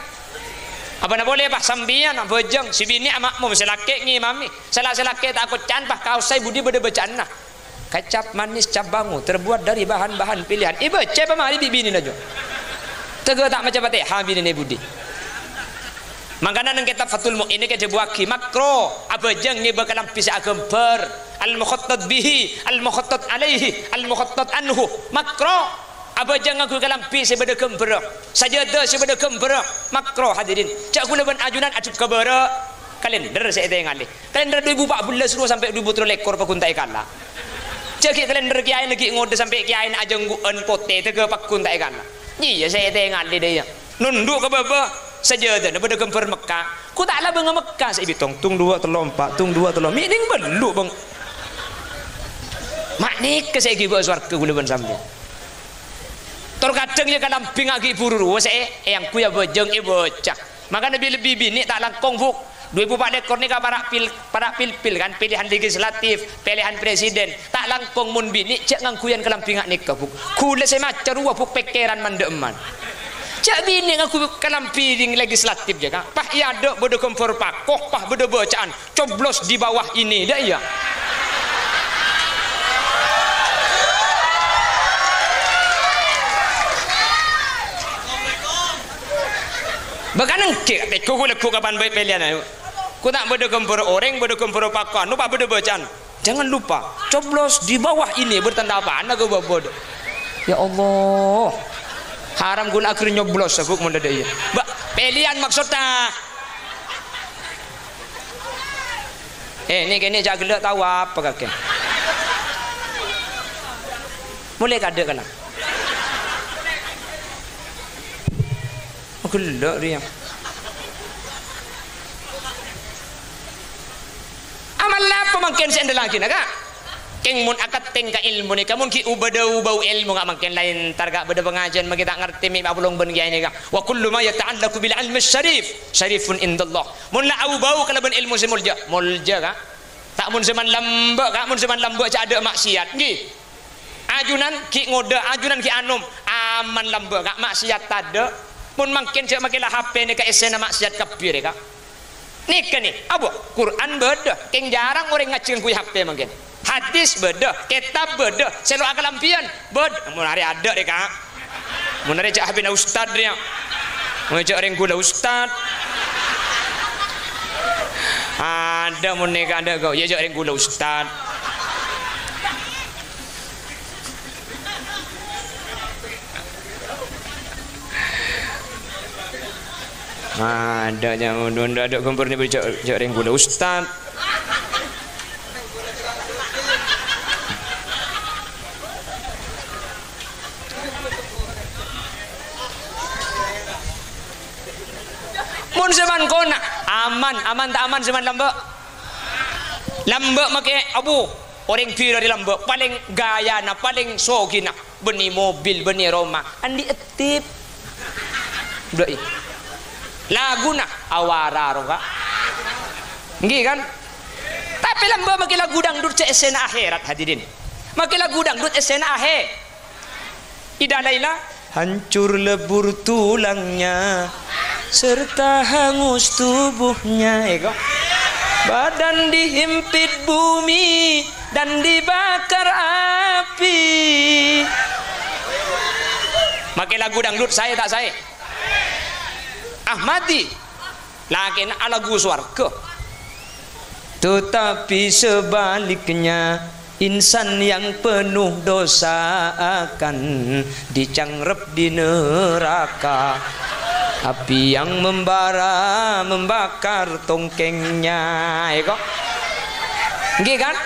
Apana polè, pas sampèyan abhâjâng, sè binè' ama'mum, sè lakè' ngimami, sala-, sè lakè' ta' akoca'an, pas kaossa è budi bâdâ bâca'anna. Kecap manis cap bangu terbuat dari bahan-bahan pilihan. Èbâca pamarè bi' binèna, Jo. Tegghâ ta' maca Fatihah binèna è budi. Mangkana neng kètab Fathul Mu'in nèka èdhâbuwaghi, makro abhâjâng ngèbâ kalambhi sè aghâmbhâr, al-mukhattat bihi, al-mukhattat alaihi, al-mukhattat anhu. Makro abhâjâng ngangghuy kalambhi sè bâdâ ghâmbhârrâ, sajâdâ sè bâdâ ghâmbhârrâ. Makro, hadirin. Jhâ' ghulâ bân ajunan ajhep ka bârâ', kalèndher sè ètèngalè. Kalèndher du èbu pa' bellâs rowa sampè' du èbu tello lèkor pagghun ta' èkala'. Jhâ' ghi' kalèndher kèyaèna ghi' ngodâ sampè' kèyaèna ajânggu'ân potè tegghâ pagghun ta' èkala'. Iyâ, sè ètèngalè dâ' iyâ. Nondhu' ka bâbâ, sajâdâna bâdâ ghâmbhâr Mekka. Ghu ta' labângnga Mekka sè èbitong, tung duwâ', tello, empa', tung duwâ', tello. Mènèng bâllu', Bâng. Ma' nèka sè èghibâ sowarghâ ghulâ bân sampèyan. Tor kadhâng iyâ kalambhi nga' ghi' buru rowa sè è-, èangghuy abhâjâng èbâca. Mangkana bi-, lebbi binè' ta' langkong, Bu. Du èbu pa' lèkor nèka para' pil-, para' pilpil, kan, pilihan legislatif, pilihan presiden. Ta' langkong mon binè' jhâ' ngangghuyan kalambhi nga' nèka, Bu. Ghulâ sè maca rowa, Bu, pèkkèran man-dhâ'emman. Jhâ' binè' ngangghuy kalambhi legislatif, jhâ', Ka'. Pas è adâ' bâdâ ghâmbhâr pako, pas bâdâ bâca'an, "Coblos di bawah ini," dâ' iyâ. Bâkana èngghi, tèggu ghulâ ghu kapan bhâi pèlèyan, ayo. Ghu ta' bâdâ ghâmbhâr orèng, bâdâ ghâmbhâr pako, anu, pas bâdâ bâca'an. Jangan lupa, coblos di bawah ini, bertanda apana ghu bâbâ dâ'. Ya Allah. Haram ghulâ aghâr nyoblos, sabuk mon dâ' iyâ. Bâ, pèlèyan maksodda. Eh, nè-, kènè' jhâ' ghellâ' tao apa kakè. Molè kadâ' kala. Ghellâ' rèya. Amal apa mangkèn sè èandellaghi, na, Ka'? Kèng mon akatèng ka èlmo nèka, mon ghi' u-, bâdâ u-bâu èlmo, Ka', mangkèn la entar, Ka', bâdâ pangajiân mangkèn ta' ngartè mè' apolong bân kèyaè nèka. "Wa kullu ma yata'allaqu bil ilmi syarif, syarifun indallah." Mon la au-bâu kalabân èlmo sè molja, molja, Ka'. Ta' mon sè man lambâ', Ka', mon sè man lambâ' jhâ' adâ' maksiat, èngghi. Ajunan ghi' ngodâ, ajunan ghi' anom, aman lambâ', Ka', maksiat tadâ'. Mon mangkèn jhâ' makè la H P nèka èssèna maksiat kabbhi rè, Ka'. Nèka nè, abu, Qur'an bâdâ, kèng jhârâng orèng ngajhi ngangghuy H P mangkèn. Hadis bâdâ, kètab bâdâ, sè lo' akalambhiyân bâdâ. Mon arè adâ' rè, Ka'. Mon arè jhâ' H P-na ustad rèya. Mon jhâ' rèng ghulâ ustad. Adâ' mon nèka adâ' kok, iyâ jhâ' rèng ghulâ ustad. Adâ' jhâ' mon adâ' ghâmbhâr nèka jhâ', jhâ' rèng ghulâ ustad. Mon sè man kona, aman, aman ta' aman sè man lambâ'? Lambâ' makè abu, orèng bhirâ rè lambâ', palèng ghâjâna, palèng sogina, bânnè mobil, bânnè roma, andi' ettip. Dâ'i. Laguna, awara rowa, Ka'. Èngghi, kan? Tapè lambâ' makè lagu dangdut sè èssèna akhèrat, hadirin. Makè lagu dangdut èssèna akhè-, Ida Laila, "Hancur lebur tulangnya, serta hangus tubuhnya." Èko. "Badan dihimpit bumi dan dibakar api." Makè lagu dangdut saè ta' saè? Ahmadi. Lakèna alaghu sowarghâ. Tetapi sebaliknya, insan yang penuh dosa akan dicangrep di neraka. Api yang membara membakar tongkengnya. Èko. Èngghi, kan?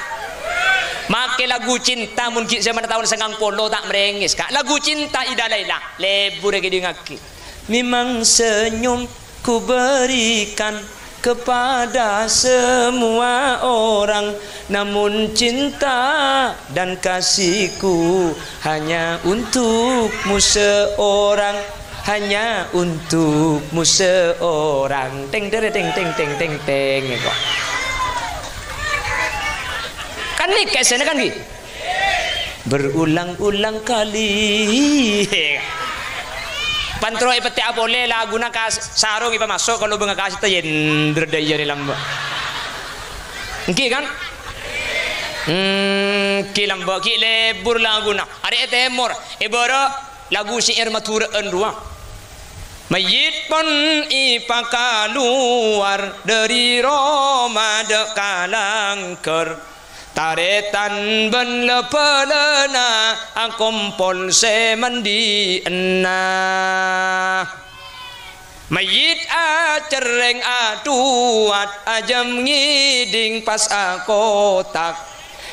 Makè lagu cinta, mon ghi' sè mana taon sangang polo ta' mrèngès, Ka'. Lagu cinta Ida Laila. Lebur èkèdingngaghi. Memang senyum ku berikan kepada semua orang, namun cinta dan kasihku hanya untukmu seorang, hanya untukmu seorang. Teng dere teng teng teng teng teng, kok. Kan nèka èssèna kan, ghi? Berulang-ulang kali. Pan terro èpèttè'a polè laguna kas-, sarong èpamaso' ka lobângnga kasètta, yender dâ' iyâ rè lambâ'. Èngghi kan? Hmm, èngghi lambâ', ghi' lebur laguna. Arè è tèmor, è bârâ' lagu syair Madhurâ'ân rowa. Mayyit pon èpakaluar dâri roma dâ' ka langghâr. Tarètan bân la-bâlâna akompol sè mandi'ânna. Mayyit acerrèng adhuwât ajâm ngèdhing pas akotak.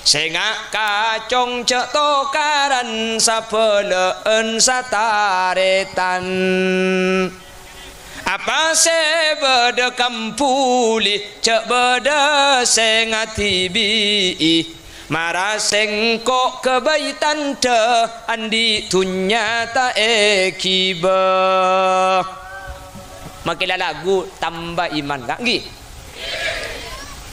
Sènga' kacong jhâ' tokaran sabâlâ'ân satarètan. Apa sè bâdâ kambhuli, jhâ' bâdâ sè ngadhibi'i. Mara sèngko' ghâbây tandhâ, andi' dhunnya ta' èghibâ. Makè la lagu tamba iman, Ka', èngghi?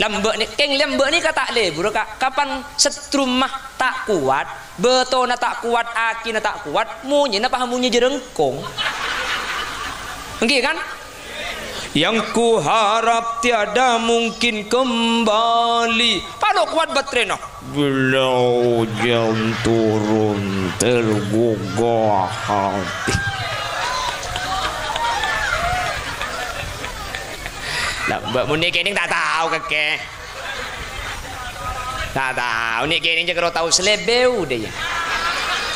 Lambâ' nè-, kèng lambâ' nèka ta' lebur, Ka'. Kapan settrumma ta' kowat, bâtona ta' kowat, akina ta' kowat, monyèna pas monyè jârângkong. Èngghi, kan? Yang kuharap tiada mungkin kembali. Palo kowat baterèna. Bila hujan turun tergugah hati. Lah, Mbak, mon nèkè nèng ta' tao kakè. Ta' tao, nèkè nèng cè' karo tao selebeu dâ' iyâ.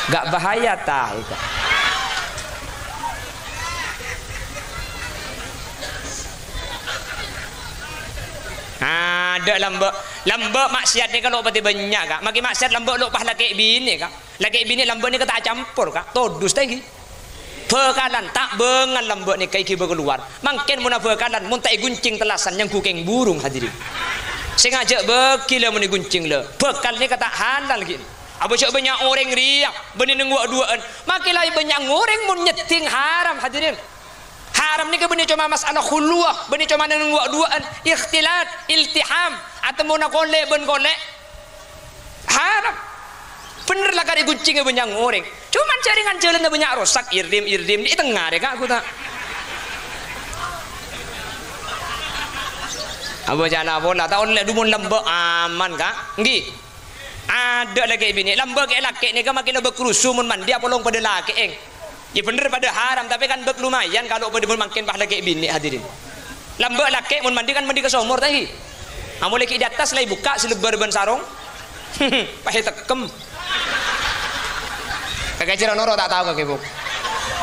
Gak bahaya ta' itu. Adâ' lambâ', lambâ' maksiat nèka lo' patè bânnya', Ka'. Makè maksiat lambâ' lo' pas lakè' binè', Ka'. Lakè' binè' lambâ' nèka ta' acampor, Ka'. Todus ta' èngghi. Bhâkalan, ta' bângal lambâ' nèka èghibâ kalowar. Mangkèn mon abhâkalan, mon ta' èghuncèng tellasan nyangghu kèng burung, hadirin. Sè ngajhâk bâgi la mon èghuncèng la. Bhâkal nèka ta' halal ghi'. Abâ' jhâ' bânnya' orèng rèya, bânnè neng wa'-duwa'an. Makè la bânnya' orèng mon nyeddhing haram, hadirin. Haram nèka bânnè coma masalah khulwah, bânnè coma neng wa'-duwa'an, ikhtilat, iltiham, atemmona kolè' bân kolè'. Haram. Bhender la karè ghuncèngnga bânnya' orèng. Coma jhâringan jhâlânna bânnya' rosak, irdhim, irdhim, dhi' tengnga rè, Ka', ghu ta'. Abâ' jhâna pola, ta' ollè dhu mon lambâ' aman, Ka'. Èngghi. Adâ' lakè' binè', lambâ' kè' lakè' nèka makè lambâ' krusu mon mandhi apolong padâ lakè'èng. Iyâ bhender padâ haram, tapè kan bâk lumayan kalau padâ mon mangkèn pas lakè' binè', hadirin. Lambâ' lakè' mon mandhi kan mandhi ka somor, ta' èngghi? Amolè ghi' dâ' attas la èbukka' silbâr bân sarong. Pas ètekkem. Kakè cè' ro' noro' ta' tao kakè, Bu.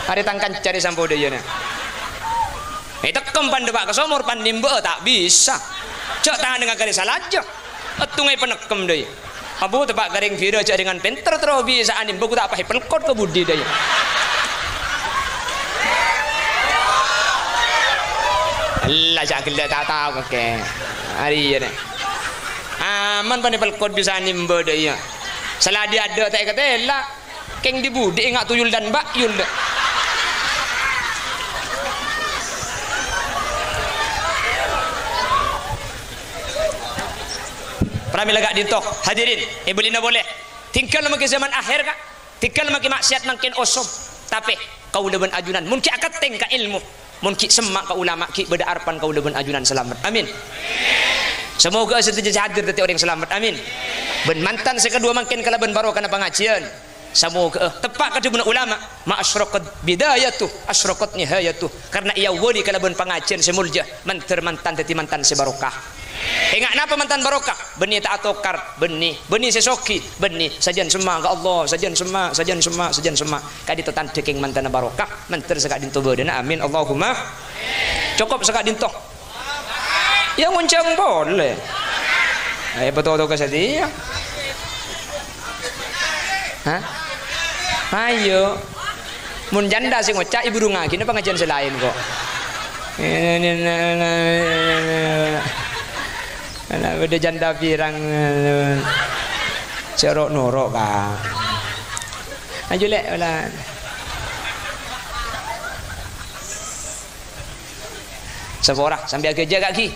Arè tang kanca rè sampo dâ' iyâ na. Ètekkem pan dâpa' ka somor, pan nèmbâ'â ta' bisa. Jhâ' tanangnga karè salajâ. Èttonga èpanekkem dâi. Abu teppa' ka rèng bhira jhâ' rèngan pènter terro bisaa nèmbâ ghu ta' pas èpelkot ka budi dâi. Allah, jhâ' ghellâ' ta' tao kakè. Arèya nè. Aman pan èpelkot bisa nèmbâ dâi. Saladhi adâ' ta' èkatèla'. Kèng dhi-budhi enga' tuyul dan ba'yul, dâ'. Pramèla ka'dinto, hadirin, èbellina polè. Tinggal makè zaman akhir, Ka'. Tinggal makè maksiat mangkèn osom. Tapè, kaulâ bân ajunan, mon ghi' akatèng ka ilmu, mon ghi' semma' ka ulama, ghi' bâdâ arebbhân kaulâ bân ajunan salamet. Amin. Samoghâ sadhâjâ sè hadir dhâddhi orèng salamet. Amin. Bân mantan sè kaduwâ mangkèn kalabân barokana pangajiyân. Samoghâ, eh, teppa' ka dhâbuna ulama, "Ma asyraqat bidayatuh, asyraqat nihayatuh." Karna èawwali kalabân pangajiyân sè molja, mandhâr mantan dhâddhi mantan sè barokah. Enga' napa mantan barokah? Bânnè ta' atokar, bânnè, bânnè sè soghi, bânnè sajân semma' ka Allah, sajân semma', sajân semma', sajân semma'. Ka'dinto tandhâ kèng mantana barokah, mandhâr saka'dinto bâdâna. Amin, Allahumma. Cokop saka'dinto. Iyâ, ngonjhâng polè. Ayo, patoto ka satèya. Hah? Ayo. Mon jhândhâ sè ngoca', èburungngaghi na pangajiyân sè laèn, kok. Ana' bâdâ janda pirang. Sè ro'-noro', Ka'. Aju, Lè', ola. Sapora, sampè' aghâjâ, Ka', ghi.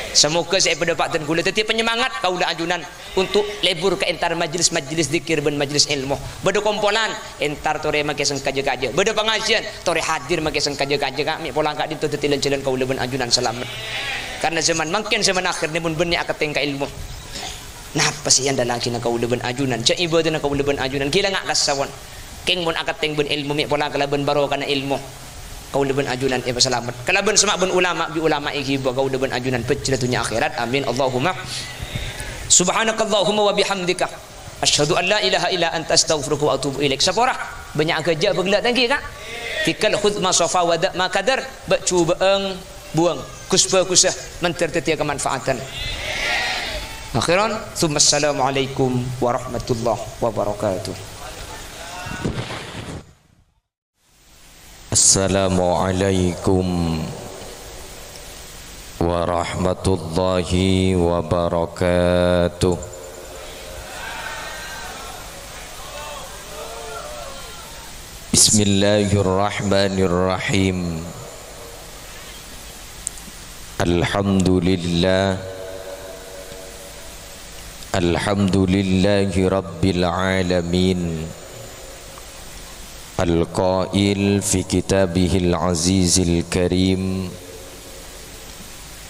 Samoghâ sè èpadâpa'aghi kaulâ dhâddhi panyemangat kaulâ ajunan untuk lebur ka entar majelis-majelis dzikir bân majelis ilmu. Bâdâ kompolan, entar torè makè sè kaja-kaja. Bâdâ pangajiân, torè hadir makè sè kaja-kaja, Ka'. Mè' pola ka'dinto dhâddhi lan-jhâlân kaulâ bân ajunan salamet. Karna zaman mangkèn zaman akhèr nèmon bânnè akatèng ka ilmu. Napa sè èandalaghina kaulâ bân ajunan? Jhâ' ibâdâna kaulâ bân ajunan. Ghilâ nga' kassawon. Kèng mon akatèng bân ilmu, mè' pola kalabân barokana ilmu. Kaulâ bân ajunan èpasalamet. Kalabân sema' bân ulama, bi ulama èghibâ kaulâ bân ajunan bhâjhrâ dhunnya akhèrat. Amin. Allahumma. Subhanakallahumma wa bihamdika. Asyhadu an la ilaha illa anta astaghfiruka wa atubu ilaik. Sapora. Bânnya' aghâjâ bâgla' tèngghi, Ka'. Fikal khudz ma sofa wa da' ma kadar. Bâ' jhubâ'âng buwâng. Ghus-bhâghusâ mandhâr dhâddhiyâ kamanfaatan. Akhiran, tsumma assalamualaikum warahmatullahi wabarakatuh. Assalamualaikum warahmatullahi wabarakatuh. Bismillahirrahmanirrahim. Alhamdulillah. Alhamdulillahi rabbil alamin. Al-qail fi kitabihil azizil karim,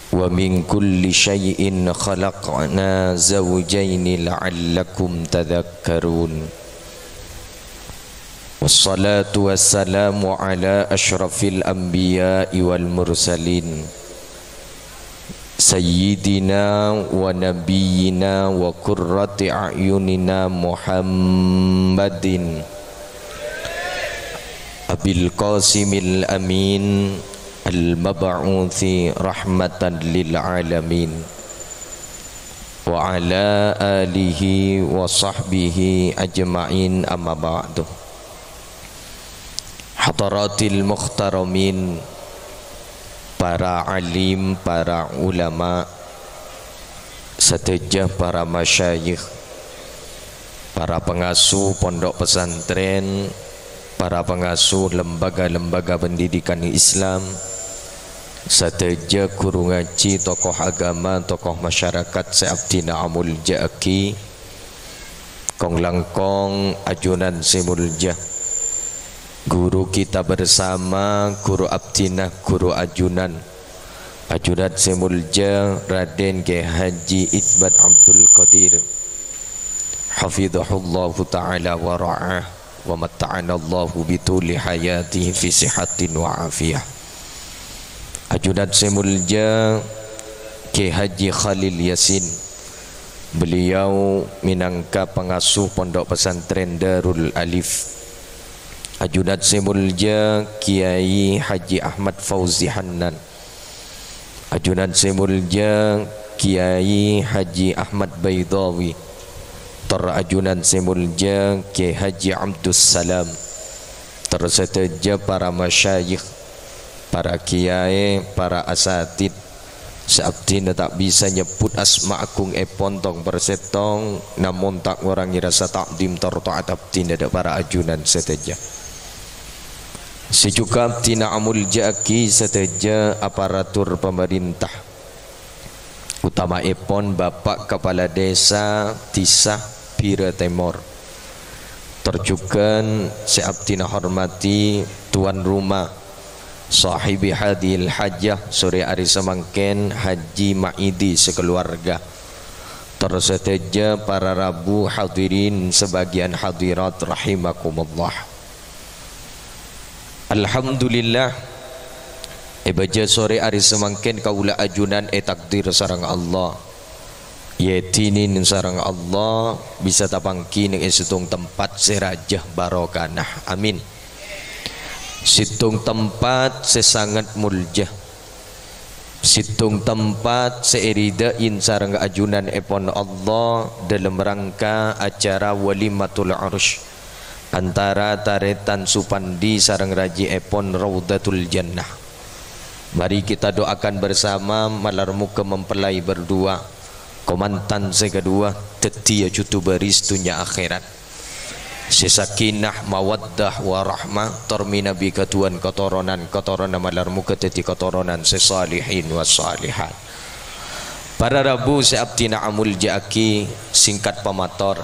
"Wa min kulli syai'in khalaqna zawjaini la'allakum tadhakkarun." Wassalatu wassalamu ala asyrafil anbiya'i wal mursalin, sayyidina wa nabiyyina wa qurrati a'yunina Muhammadin Abil Qasimil Amin al-mab'utsi rahmatan lil alamin, wa ala alihi wa sahbihi ajma'in, amma ba'du. Hadaratil muhtaramin, para alim, para ulama, sadhâjâ para masyayikh, para pangasuh pondok pesantren, para pangasuh lembaga-lembaga pendidikan Islam, sadhâjâ ghuru ngajhi, tokoh agama, tokoh masyarakat sè abdhina amolja'aghi, kong-langkong ajunan sè molja, guru kita bersama, guru abdhina, guru ajunan, ajunan sè molja Raden Kiai Haji Itbat Abdul Qadir, hafidhahullahu ta'ala wa ra'ah, wa matta'anallahu bituli hayatihi fi sihatin wa afiyah. Ajunan sè molja Kiai Haji Khalil Yasin, beliau mènangka pangasuh Pondok Pesantren Darul Alif. Ajunan sè molja Kiai Haji Ahmad Fauzi Hannan. Ajunan sè molja Kiai Haji Ahmad Baidawi, tor ajunan sè molja Kiai Haji Abdus Salam, tor sadhâjâ para masyayikh, para kiai, para asatid, sè abdhina ta' bisa nyebbhut asma agungngèpon tong per sèttong, namong ta' ngorangè rasa ta'dhim tor ta'at abdhina dâ' para ajunan sadhâjâ. Sè jhughân abdhina amolja'aghi sadhâjâ aparatur pamarènta, otama'èpon Bapa' Kapala Dhisa, Dhisa Bira Tèmor. Tor jhughân sè abdhina hormadhi tuan rumah, sahibi hadhil hajah, sorè arè samangkèn, Haji Ma'idi sakalowarga. Tor sadhâjâ para rabu, hadirin, sabâgiyân hadirat rahimakumullah. Alhamdulillah, è bâjâ sorè arè samangkèn kaulâ ajunan ètakdir sareng Allah, èdhinin sareng Allah, bisa tapangghi neng è sèttong tempat sè rajâ barokana. Amin. Sèttong tempat sè sanget molja. Sèttong tempat sè èridhâi sareng ajunanèpon Allah dâlem rangka acara Walimatul Arsy antara tarètan Supandi sareng rajhièpon Raudhatul Jannah. Mari kita doakan bersama, malar moghâ mempelai berdua, kamantan sè kaduwâ, dhâddhiyâ jhudhu bâris dhunnya akhèrat. Sè sakinah, mawaddah, warahmah, tor mènabi ghâdhuwân katoronan, katoronan malar moghâ dhâddhi katoronan sè salihin was salihat. Para rabu sè abdhina amolja'aghi, singkat pamator,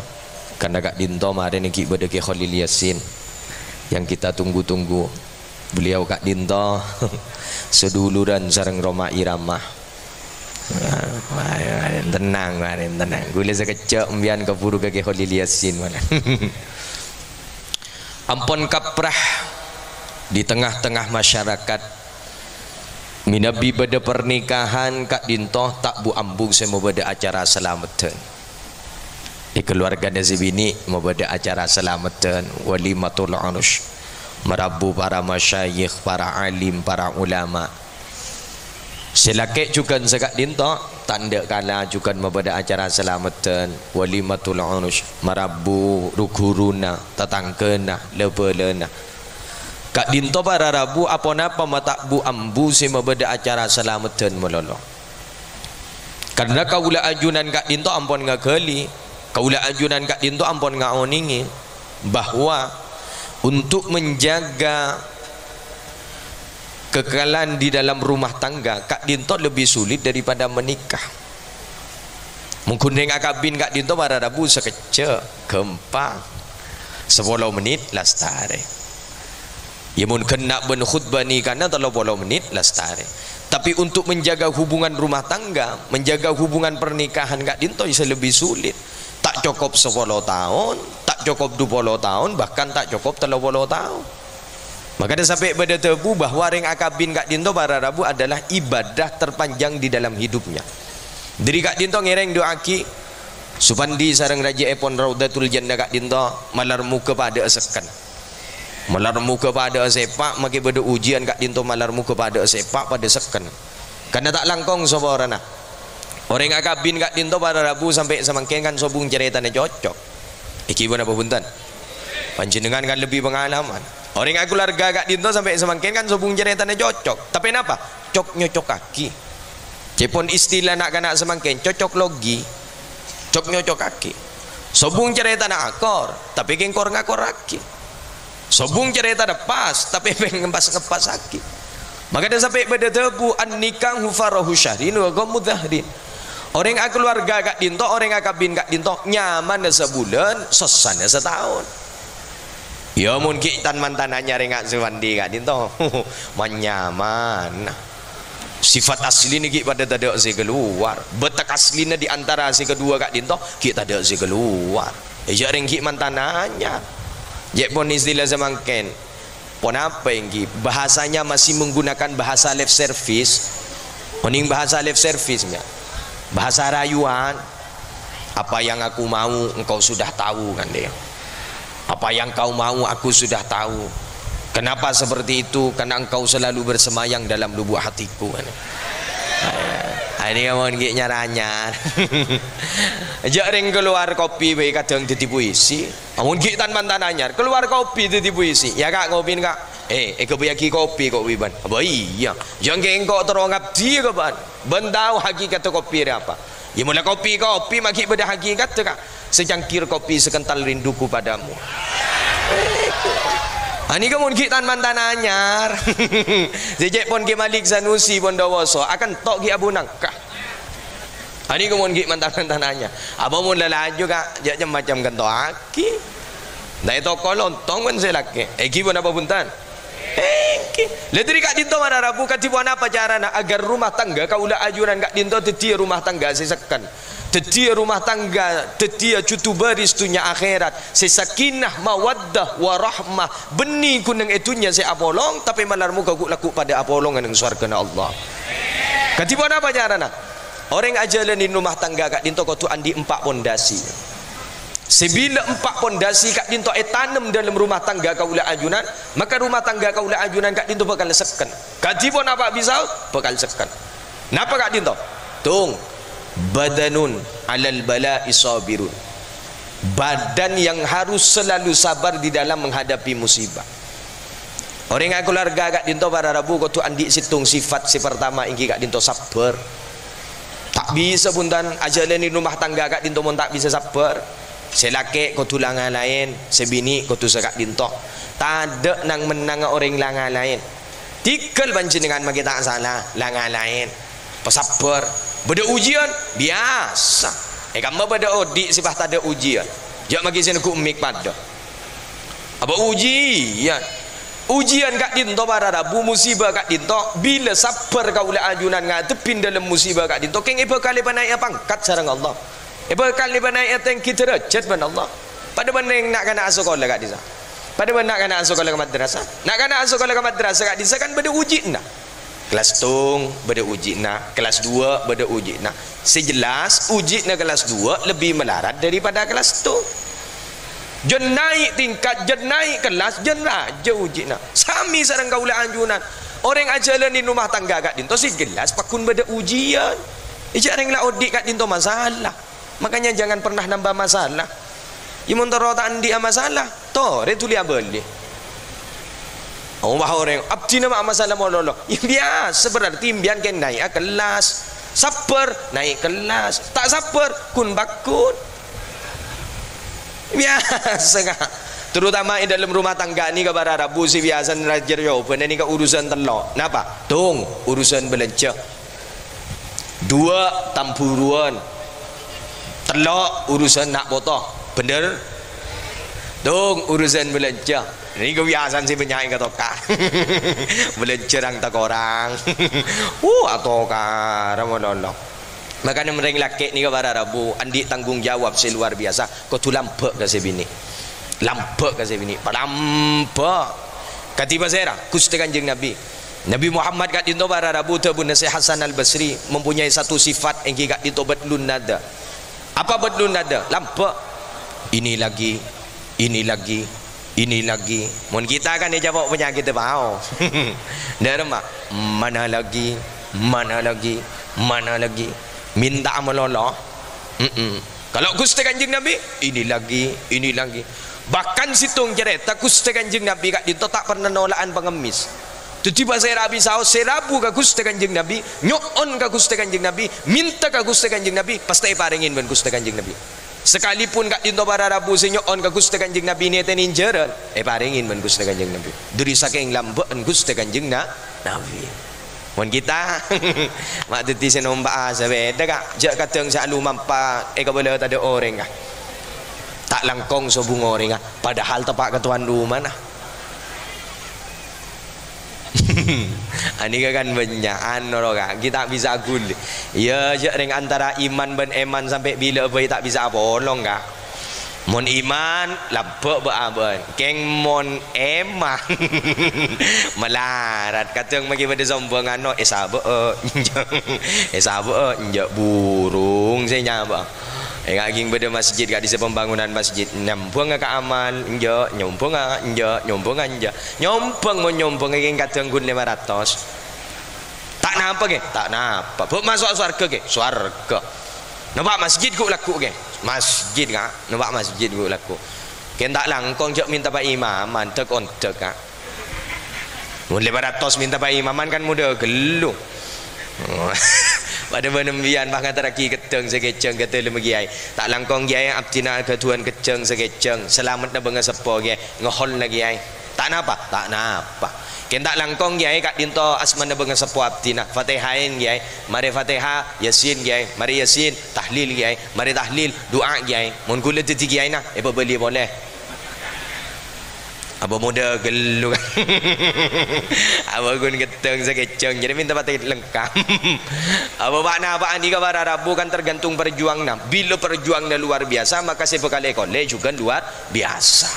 karna ka'dinto marèna ghi' bâdâ Kè Kholil Yasin yang kita tunggu-tunggu. Beliau ka'dinto seduluran sareng Rhoma Irama. Nah, marèn, marèn, tenang, marèn, tenang. Ghulâ sakejjhâ' empèyan kabhuru ka Kè Kholil Yasin, marèn. Ampon kaprah di tengah-tengah masyarakat. Mènabi bâdâ pernikahan ka'dinto ta' bu-ambu sè mabâdâ acara salameddhân. È kalowarghâna sè binè' mabâdâ acara salameddhân, walimatul urus. Marabu para masyayikh, para alim, para ulama. Sè lakè' jhughân sè ka'dinto, ta' endâ' kala jhughân mabâdâ acara salameddhân, walimatul urus. Marabu ru-ghuruna, tatangghâna, la-bâlâna. Ka'dinto para rabu aponapa ma' ta' bu-ambu sè mabâdâ acara salameddhân malolo. Karna kaulâ ajunan ka'dinto ampon ngaghâli, kaulâ ajunan ka'dinto ampon ngaonèngè bahwa untuk menjaga kekekalan di dalam rumah tangga ka'dinto lebih sulit daripada menikah. Mon ghun rèng akabin ka'dinto para rabu sakejjhâ', ghâmpang. Sapolo mennit lastarè. Ya, mon ghenna' bân khutbah nikana tello polo mennit lastarè. Tapi untuk menjaga hubungan rumah tangga, menjaga hubungan pernikahan ka'dinto sè lebih sulit. Ta' cokop sapolo taon, ta' cokop dupolo taon, bahkan ta' cokop tello polo taon. Makana sampè' bâdâ dhâbu bahwa rèng akabin ka'dinto para rabu adalah ibadah terpanjang di dalam hidupnya. Dhâri ka'dinto ngèrèng du'aaghi, Supandi sareng rajâèpon Raudhatul Jannah ka'dinto malar moghâ padâ'â sekken. Malar moghâ padâ'â sepa', makè bâdâ ujian ka'dinto malar moghâ padâ'â sepa' padâ sekken. Karna ta' langkong saporana. Orèng akabin ka'dinto para rabu sampè' samangkèn kan sobung carètana cocok. Èghi ponapa bhunten? Panjhennengngan kan lebbi pangalaman. Orèng akalowarga ka'dinto sampè' samangkèn kan sobung carètana cocok. Tapè napa? Cok-nyocokaghi. Ca'èpon istilah na'-kana' samangkèn, cocok logi. Cok-nyocokaghi. Sobung carètana akor, tapè kèng kor-ngakorraghi. Sobung carètana pas, tapè pèng ngempas-ngempasaghi. Makana sampè' bâdâ dhâbu, "An-nikahu farahu syahrin wa ghammu dhahrin." Orèng akalowarga ka'dinto, orèng akabin ka'dinto, nyamana sabulân, sossana sataon. Ya, mon ghi' tan-mantan anyar rèng Supandi ka'dinto, man-nyaman. Sifat aslina ghi' padâ tadâ' sè kalowar. Bâtek aslina di antara sè kaduwâ ka'dinto ghi' tadâ' sè kalowar. Iyâ, rèng ghi' mantan anyar. Ca'èpon istilah samangkèn. Ponapa ènggi? Bahasanya masih menggunakan bahasa lip service. Onèng bahasa lip service, ya. Bahasa rayuan. "Apa yang aku mau, engkau sudah tahu," kan dia. "Apa yang kau mau, aku sudah tahu. Kenapa seperti itu? Karena engkau selalu bersemayam dalam lubuk hatiku," kan. Ah, ini mon ghi' nyar-anyar. Jhâ' rèng kalowar kopi bhâi kadhâng dhâddhi puisi. Amun ghi' tan-mantan anyar, kalowar kopi dhâddhi puisi. "Ya, Ka', ngopin, Ka'." "Eh, èghâbâyyâghi kopi, kopi bân." "Apa iyâ?" "Ya, ènggi engko' terro ngabdhi, Ka', bân. Bân tao hakikatta kopi rè apa." "Ya, mola kopi-kopi ma' ghi' bâdâ hakikatta, Ka'." "Secangkir kopi sekental rinduku padamu." Anèka mon ghi' tan-mantan anyar. Sè ca'èpon Kè Malik Sanusi pon dâwâsa, akento' ghi' Abu Nangka. Anèka mon ghi' mantan-mantan anyar. Apa mon la laju, Ka'? Jhâ' cem-macem kento'aghi. Nda' è toko lontong bân sè lakè'. Ènggi ponapa bhunten? Ènggi. Lha, dhâri ka'dinto mara rabu, kadhi ponapa carana agar rumah tangga kaulâ ajunan ka'dinto dhâddhiyâ rumah tangga sè sekken? Dhâddhiyâ rumah tangga, dhâddhiyâ jhudhu bâris dhunnya akhèrat, sè sakinah, mawaddah, warahmah, bânnè ghun neng è dhunnya sè apolong, tapè malar moghâ ghu'-lagghu' padâ apolonga neng sowarghâna Allah. Kadhi ponapa carana? Orèng ajhâlâni rumah tangga ka'dinto kodhu andi' empa' pondasi. Sè bilâ empa' pondasi ka'dinto ètanem dâlem rumah tangga kaulâ ajunan, maka rumah tangga kaulâ ajunan ka'dinto bhâkal sekken. Kadhi ponapa bisa? Bhâkal sekken. Napa ka'dinto? Tung, "Badanun 'alal bala'i shabirun." Badan yang harus selalu sabar di dalam menghadapi musibah. Orèng akalowarga ka'dinto para rabu kodhu andi' sèttong sifat. Sè partama èngghi ka'dinto sabbhâr. Ta' bisa bhunten ajhâlâni rumah tangga ka'dinto mon ta' bisa sabbhâr. Sè lakè' kodhu la-ngalaèn, sè binè' kodhu saka'dinto. Tadâ' nang-mennanga orèng la-ngalaèn. Tèghâl panjhennengngan makè ta' sala, la-ngalaèn. Pasabbhâr. Bâdâ ujiyân? Biyasa. È kamma bâdâ odi' sè pas tadâ' ujiyân. Jhâ' makè sè neggu' mik padâ. Apa ujiyân? Ujiyân ka'dinto para rabu, musibâ ka'dinto, bilâ sabbhâr kaulâ ajunan ngadhebbhi dâlem musibâ ka'dinto, kèng èbhâkal èpanaè'a pangkat sareng Allah. Èbhâkal èpanaè'a tèngghi dârâjhât bân Allah. Padâ bân rèng na'-kana' asakola ka'dissa'. Padâ bân na'-kana' asakola ka madrasah. Na'-kana' asakola ka madrasah ka'dissa' kan bâdâ uji'na. Kellas settong bâdâ uji'na, kellas duwâ' bâdâ uji'na. Sè jelas, uji'na kellas duwâ' lebbi malarat daripada kellas settong. Jân naè' tingkat, jân naè' kellas, jân rajâ uji'na. Samè sareng kaulâ ajunan. Orèng ajhâlâni rumah tangga ka'dinto sè jelas pagghun bâdâ ujiyân. Jhâ' rèng la odi' ka'dinto masalah. Makanya jangan pernah nambah masalah. Iyâ mon terro ta' andi'â masalah, torè dhuli abâli. Oh, wah, orèng, abdhina ma' masalah malolo. Iyâ biyasa, berarti embiyân kèng naè'a kellas. Sabbhâr, naè' kellas. Ta' sabbhâr, ghun-pagghun. Biyasa, Ka'. Terutama è dâlem rumah tangga nèka para rabu sè biyasana rajâ jâwâbhânna nèka urusan tello'. Napa? Tong, urusan bâlânjhâ. Duwâ', tamburuwân. Tello', urusan na' poto. Bhender? Tong, urusan bâlânjhâ. Nèko biyasana sè bânnya' èkatoka'. Bâlânjhâ rang-takorang. Uh, atokara malolo. Makana rèng lakè' nèka para rabu andi' tanggung jawab sè luar biyasa. Kodhu lambâ' ka sè binè'. Lambâ' ka sè binè'. Palambâ'. Kadhi pasèra? Ghustè Kanjeng Nabi. Nabi Muhammad ka'dinto para rabu dhâbuna Syekh Hasan Al-Basri mempunyai satu sifat èngghi ka'dinto badlun nada. Apa badlun nada? Lambâ'. Ini lagi, ini lagi, ini lagi. Mon kita kan ècapo' panyakèt pao. Dâremma, mana lagi, mana lagi, mana lagi. Minta malolo. Mm-mm. Kalau Ghustè Kanjeng Nabi, ini lagi, ini lagi. Bahkan sèttong carèta Ghustè Kanjeng Nabi ka'dinto ta' pernah nola'an pangemmès. Dhâddhi pasèra bisaos sè rabu ka Ghustè Kanjeng Nabi, nyo'on ka Ghustè Kanjeng Nabi, minta ka Ghustè Kanjeng Nabi, pastè èparèngè bân Ghustè Kanjeng Nabi. Sakalipun ka'dinto para rabu sè nyo'on ka Ghustè Kanjeng Nabi nètènè jhârân, èparèngè bân Ghustè Kanjeng Nabi. Dhâri sakèng lambâ'na Ghustè Kanjeng Na-, Nabi. Mon kita, ma' dhâddhi sè nompa'a sapèda, Ka'. Jhâ' kadhâng sè alumampa è kabâlâ tadâ' orèng, Ka'. Ta' langkong sobung orèng, Ka'. Padahal teppa' ka towan rumana. Anèka kan bânnya', anu ro, Ka'. Ghi' ta' bisa aghuli. Iyâ, jhâ' rèng antara iman bân èman sampè' bilâ bhâi ta' bisa apolong, Ka'. Mon iman, lambâ' bâ'-abâ'ân. Kèng mon èman, malarat. Kadhâng maghi bâdâ sombhângan, no, èsabâ'â, enjâ'. Èsabâ'â, enjâ' burung sè nyabâ'â. Ènga' ghi' bâdâ masjid, ka'dissa' pembangunan masjid. Nyombhângnga ka aman, enjâ'. Nyombhângnga, enjâ'. Nyombhângnga, enjâ'. Nyombhâng, mon nyombhâng kèng kadhâng ghun lèma ratos. Ta' napa, Kè? Ta' napa. Bâ' maso'a sowarghâ, Kè? Sowarghâ. Napa' masjid ghu' lagghu', Kè? Masjid, Ka'. Napa' masjid ghu' lagghu'. Kèng ta' langkong jhâ' minta paimaman, dhâk-ondhâk, Ka'. Mon lèma ratos minta paimaman kan modâ ghâllu. Padâ bân embiyan pas ngaterraghi keddhâng sè kèjhâng ka dâlemma, Kèyaè. Ta' langkong, Kèyaè, abdhina aghâdhuwân keddhâng sè kèjhâng. Salameddhâ bângaseppo, Kèyaè. Ngoholna, Kèyaè. Ta' napa? Ta' napa. Kèng ta' langkong, Kèyaè, ka'dinto asmana bângaseppo abdhina. Fatèhaèn, Kèyaè. Marè Fatèha, Yasin, Kèyaè. Marè Yasin, tahlil, Kèyaè. Marè tahlil, du'a, Kèyaè. Mon ghulâ dhâddhi kèyaèna, èpabâli polè. Apa modâ ghâllu, Ka'? Apa ghun keddhâng sè kèjhâng, jârèya minta patè lengkap. Apa pa'-napa' anèka para rabu kan tergantung perjuanganna. Bilâ perjuanganna luar biasa, maka sè bhâkal èkollè jhughân luar biasa.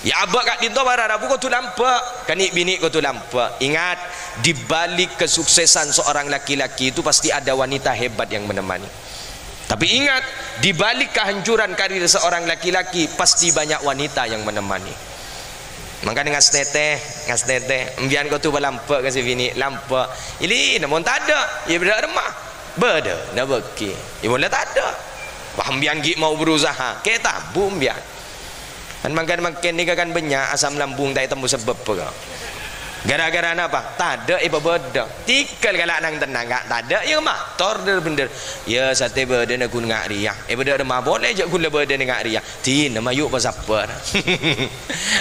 Yâ, abâ' ka'dinto para rabu kodhu lambâ', kanè' binè' kodhu lambâ'. Ingat, di balik kesuksesan seorang laki-laki itu pasti ada wanita hebat yang menemani. Tapi ingat, di balik kehancuran karir seorang laki-laki, pasti banyak wanita yang menemani. Mangkana ngastètè, ngastètè, embiyan kodhu palambâ' ka sè binè', lambâ'. Ili, mon tadâ', yâ bâdâ remma. Bâdâ, na bâgi. Yâ mon la tadâ'. Wah, embiyan ghi' mau berusaha, kè tabu embiyan. Kan mangkèn-mangkèn nèka kan bânnya' asam lambung ta' ètemmo sebbhâbbhâ, Ka'. Gara-gara napa? Tadâ' èpabâdâ. Tèghâl kala' nang-tennang, Ka'. Tadâ' iyâ mator dhâr-bhendhâr. Iyâ, satè bâdâna ghun nga' rèya. Èbâdâ remma polè jhâ' ghulâ bâdâna nga' rèya. Dinah mayu' pasabbhâr.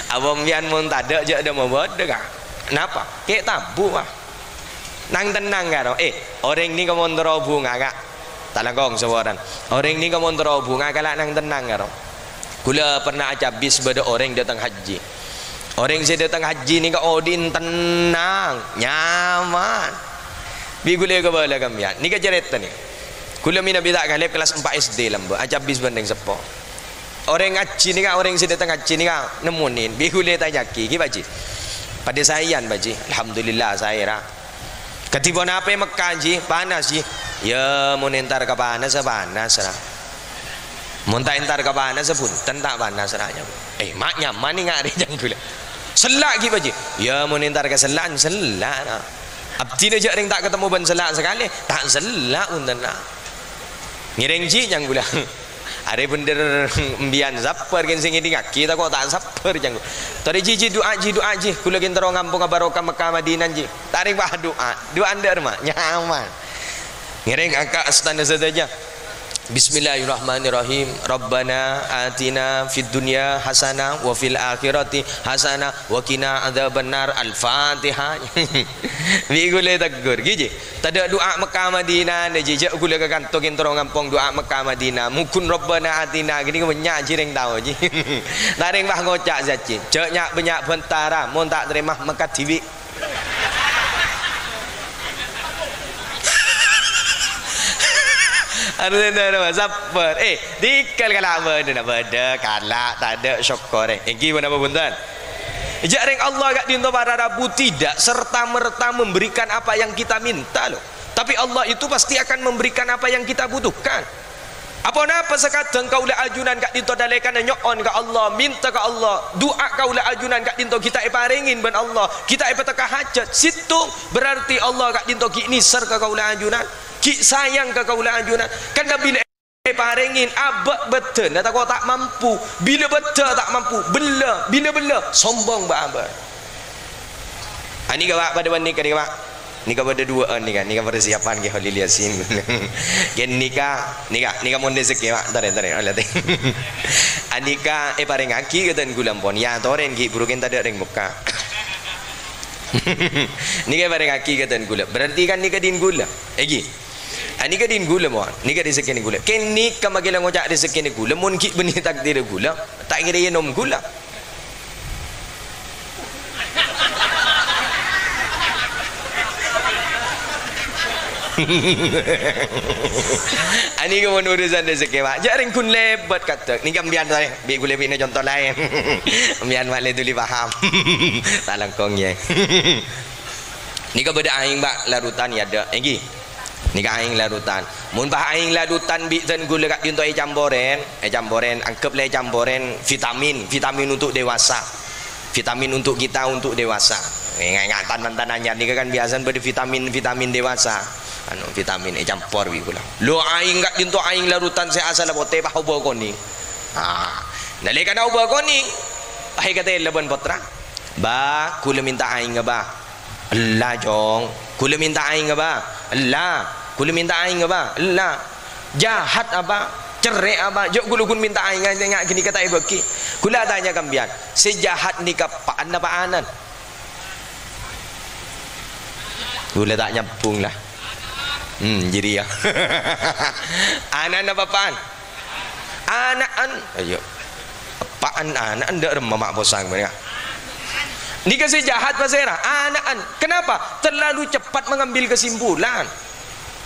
Apa sampèyan mon tadâ' jhâ' dâ' mabâdâ, Ka'? Napa? Kè' tabu', ah. Nang-tennang, karo. Eh, orèng nèka mon terro bhunga, Ka'. Talangkong saporana. Orèng nèka mon terro bhunga kala' nang-tennang, karo. Ghulâ pernah acabis bâdâ orèng dâteng hajji. Orèng sè dâteng hajji nèka odi'na tennang, nyaman. Bi' ghulâ kabâlâ sampèyan. Nèka carèta nèka. Ghulâ mènabi ta' ghâlib kellas empa' S D lambâ', acabis bân rèng seppo. Orèng hajji nèka, orèng sè dâteng hajji nèka nemmonè. Bi' ghulâ ètanya'aghi, "Ghi, Pak Ji? Padâ saèyan, Pak Ji?" "Alhamdulillah, saè, ra." "Kadhi ponapa è Mekka, Ji? Panas, Ji?" "Iyâ, mon entar ka panassa, panas, ra. Mon ta' entar ka panassa, bhunten, ta' panas, ra." "Eh, ma' nyaman nèng arè jâng ghulâ." "Sella', ghi, Pak Ji?" "Iyâ, mon entar ka sella'an, sella', ra. Abdhina jhâ' rèng ta' katemmo bân sella' sakalè, ta' sella', bhunten, ra." "Ngèrèng, Ji, jâng ghulâ." "Arè bhendher sampèyan sabbhâr, kèng sè ngèdingngaghi tako' ta' sabbhâr, jâng ghulâ. Torè, Ji, Ji, du'a, Ji, du'a, Ji. Ghulâ kèng terro ngampong barokah Mekka Madinah, Ji." "Ta' rèng, Pak, du'a. Du'a endâ' remma. Nyaman." Ngèrèng angka' astana sadhâjâ. Bismillahirrahmanirrahim. "Rabbana atina fid dunya hasanah wa fil akhirati hasanah wa qina adzabannar." Al-Fatihah. Bi' ghulâ ètegghur, ghi, Ji. Tadâ' du'a Mekka Madinah, Ji. Jhâ' ghulâ ka kanto kèng terro ngampong du'a Mekka Madinah. Mongghun Rabbana atina, ghi nèka bânnya' Ji rèng tao, Ji. Ta' rèng, Pak, ngoca' sajjhi. Jhâ' nya'-bânnya' bhântara, mon ta' tarèma Mekka dhibi'. Artèna napa? Sabbhâr. Eh, tèghâl kala' bâdâna, bâdâ, kala', tadâ', sokkorè. Èngghi ponapa bhunten? Jhâ' rèng Allah ka'dinto para rabu tidak serta-merta memberikan apa yang kita minta, loh. Tapi Allah itu pasti akan memberikan apa yang kita butuhkan. Aponapa sakadhâng kaulâ ajunan ka'dinto nalèkana nyo'on ka Allah, mènta ka Allah, du'a kaulâ ajunan ka'dinto ghi' ta' èparèngè bân Allah, ghi' ta' èpatèka hajhât, sèttong, berarti Allah ka'dinto ghi' nèsèr ka kaulâ ajunan, ghi' sayang ka kaulâ ajunan. Kan bilâ èparèngè, abâ' bâddhâna tako' ta' mampu, bilâ bâddhâ ta' mampu, bellâ, bilâ bellâ, sombong bâ'-abâ'. Anèka, Pak, padâ bân nèka, nèka, Pak. Nèka padâ duwâ'ân nèka, nèka persiapan ghi Kholil Yasin. Ghânèka, nèka, nèka mon rezekkè, Pak. Torè, torè, ollè, tè. Anèka èparèngaghi ka dân ghulâ pon. Yâ, torè ghi' buru kèng tadâ' rèng bukka'. Nèka èparèngaghi ka dân ghulâ. Berarti kan nèka dhin ghulâ. Èngghi. Anèka dhin ghulâ, mon. Nèka rezekkèna ghulâ. Ghânèka makè la ngoca' rezekkèna ghulâ, mon ghi' bânnè takdirra ghulâ, ta' kèra ènom ghulâ. Anèka mon urusan rezekkè, Pak. Jhâ' rèng ghun lèbât kadhâng. Nèka sampèyan, saè. Bi' ghulâ bina conto laèn. Sampèyan malè dhuli paham. Talangkong, yâ. Nèka bâdâ aèng, Pak, larutan, yâ, dâ'. Èngghi. Nèka aèng larutan. Mon pas aèng larutan bi' dân ghulâ ka'dinto ècamporèn, ècamporèn, anggap la ècamporèn vitamin, vitamin untuk dewasa. Vitamin untuk kita, untuk dewasa. Ènga'-, èngatan mantan anyar nèka kan biyasana bâdâ vitamin-vitamin dewasa. Anu, vitamin ècampor bi' ghulâ. Lo aèng ka'dinto aèng larutan sè asalla potè, pas obâ konèng. Ah, nalèkana obâ konèng, pas èkatèla bân pottra. "Bâ, ghulâ mènta aèngnga, Bâ." "Ella, Cong." "Ghulâ mènta aèngnga, Bâ." "Ella." "Ghulâ mènta aèngnga, Bâ." "Ella." "Jahat, Bâ? Cerrè', Bâ? Jhâ' ghulâ ghun mènta aèngnga, nya' ghânèka ta' èbâghi." Ghulâ atanya ka sampèyan, sè jahat nèka eppa'an apa anan? Ghulâ ta' nyambhung, la. Hmm, jârèya. Anan apa eppa'an? Ana'an. Ayo. Eppa'an ana'an dâ' remma ma' posang bâriyâ. Nèka sè jahat pasèra? Ana'an. Kenapa? Terlalu cepat mengambil kesimpulan.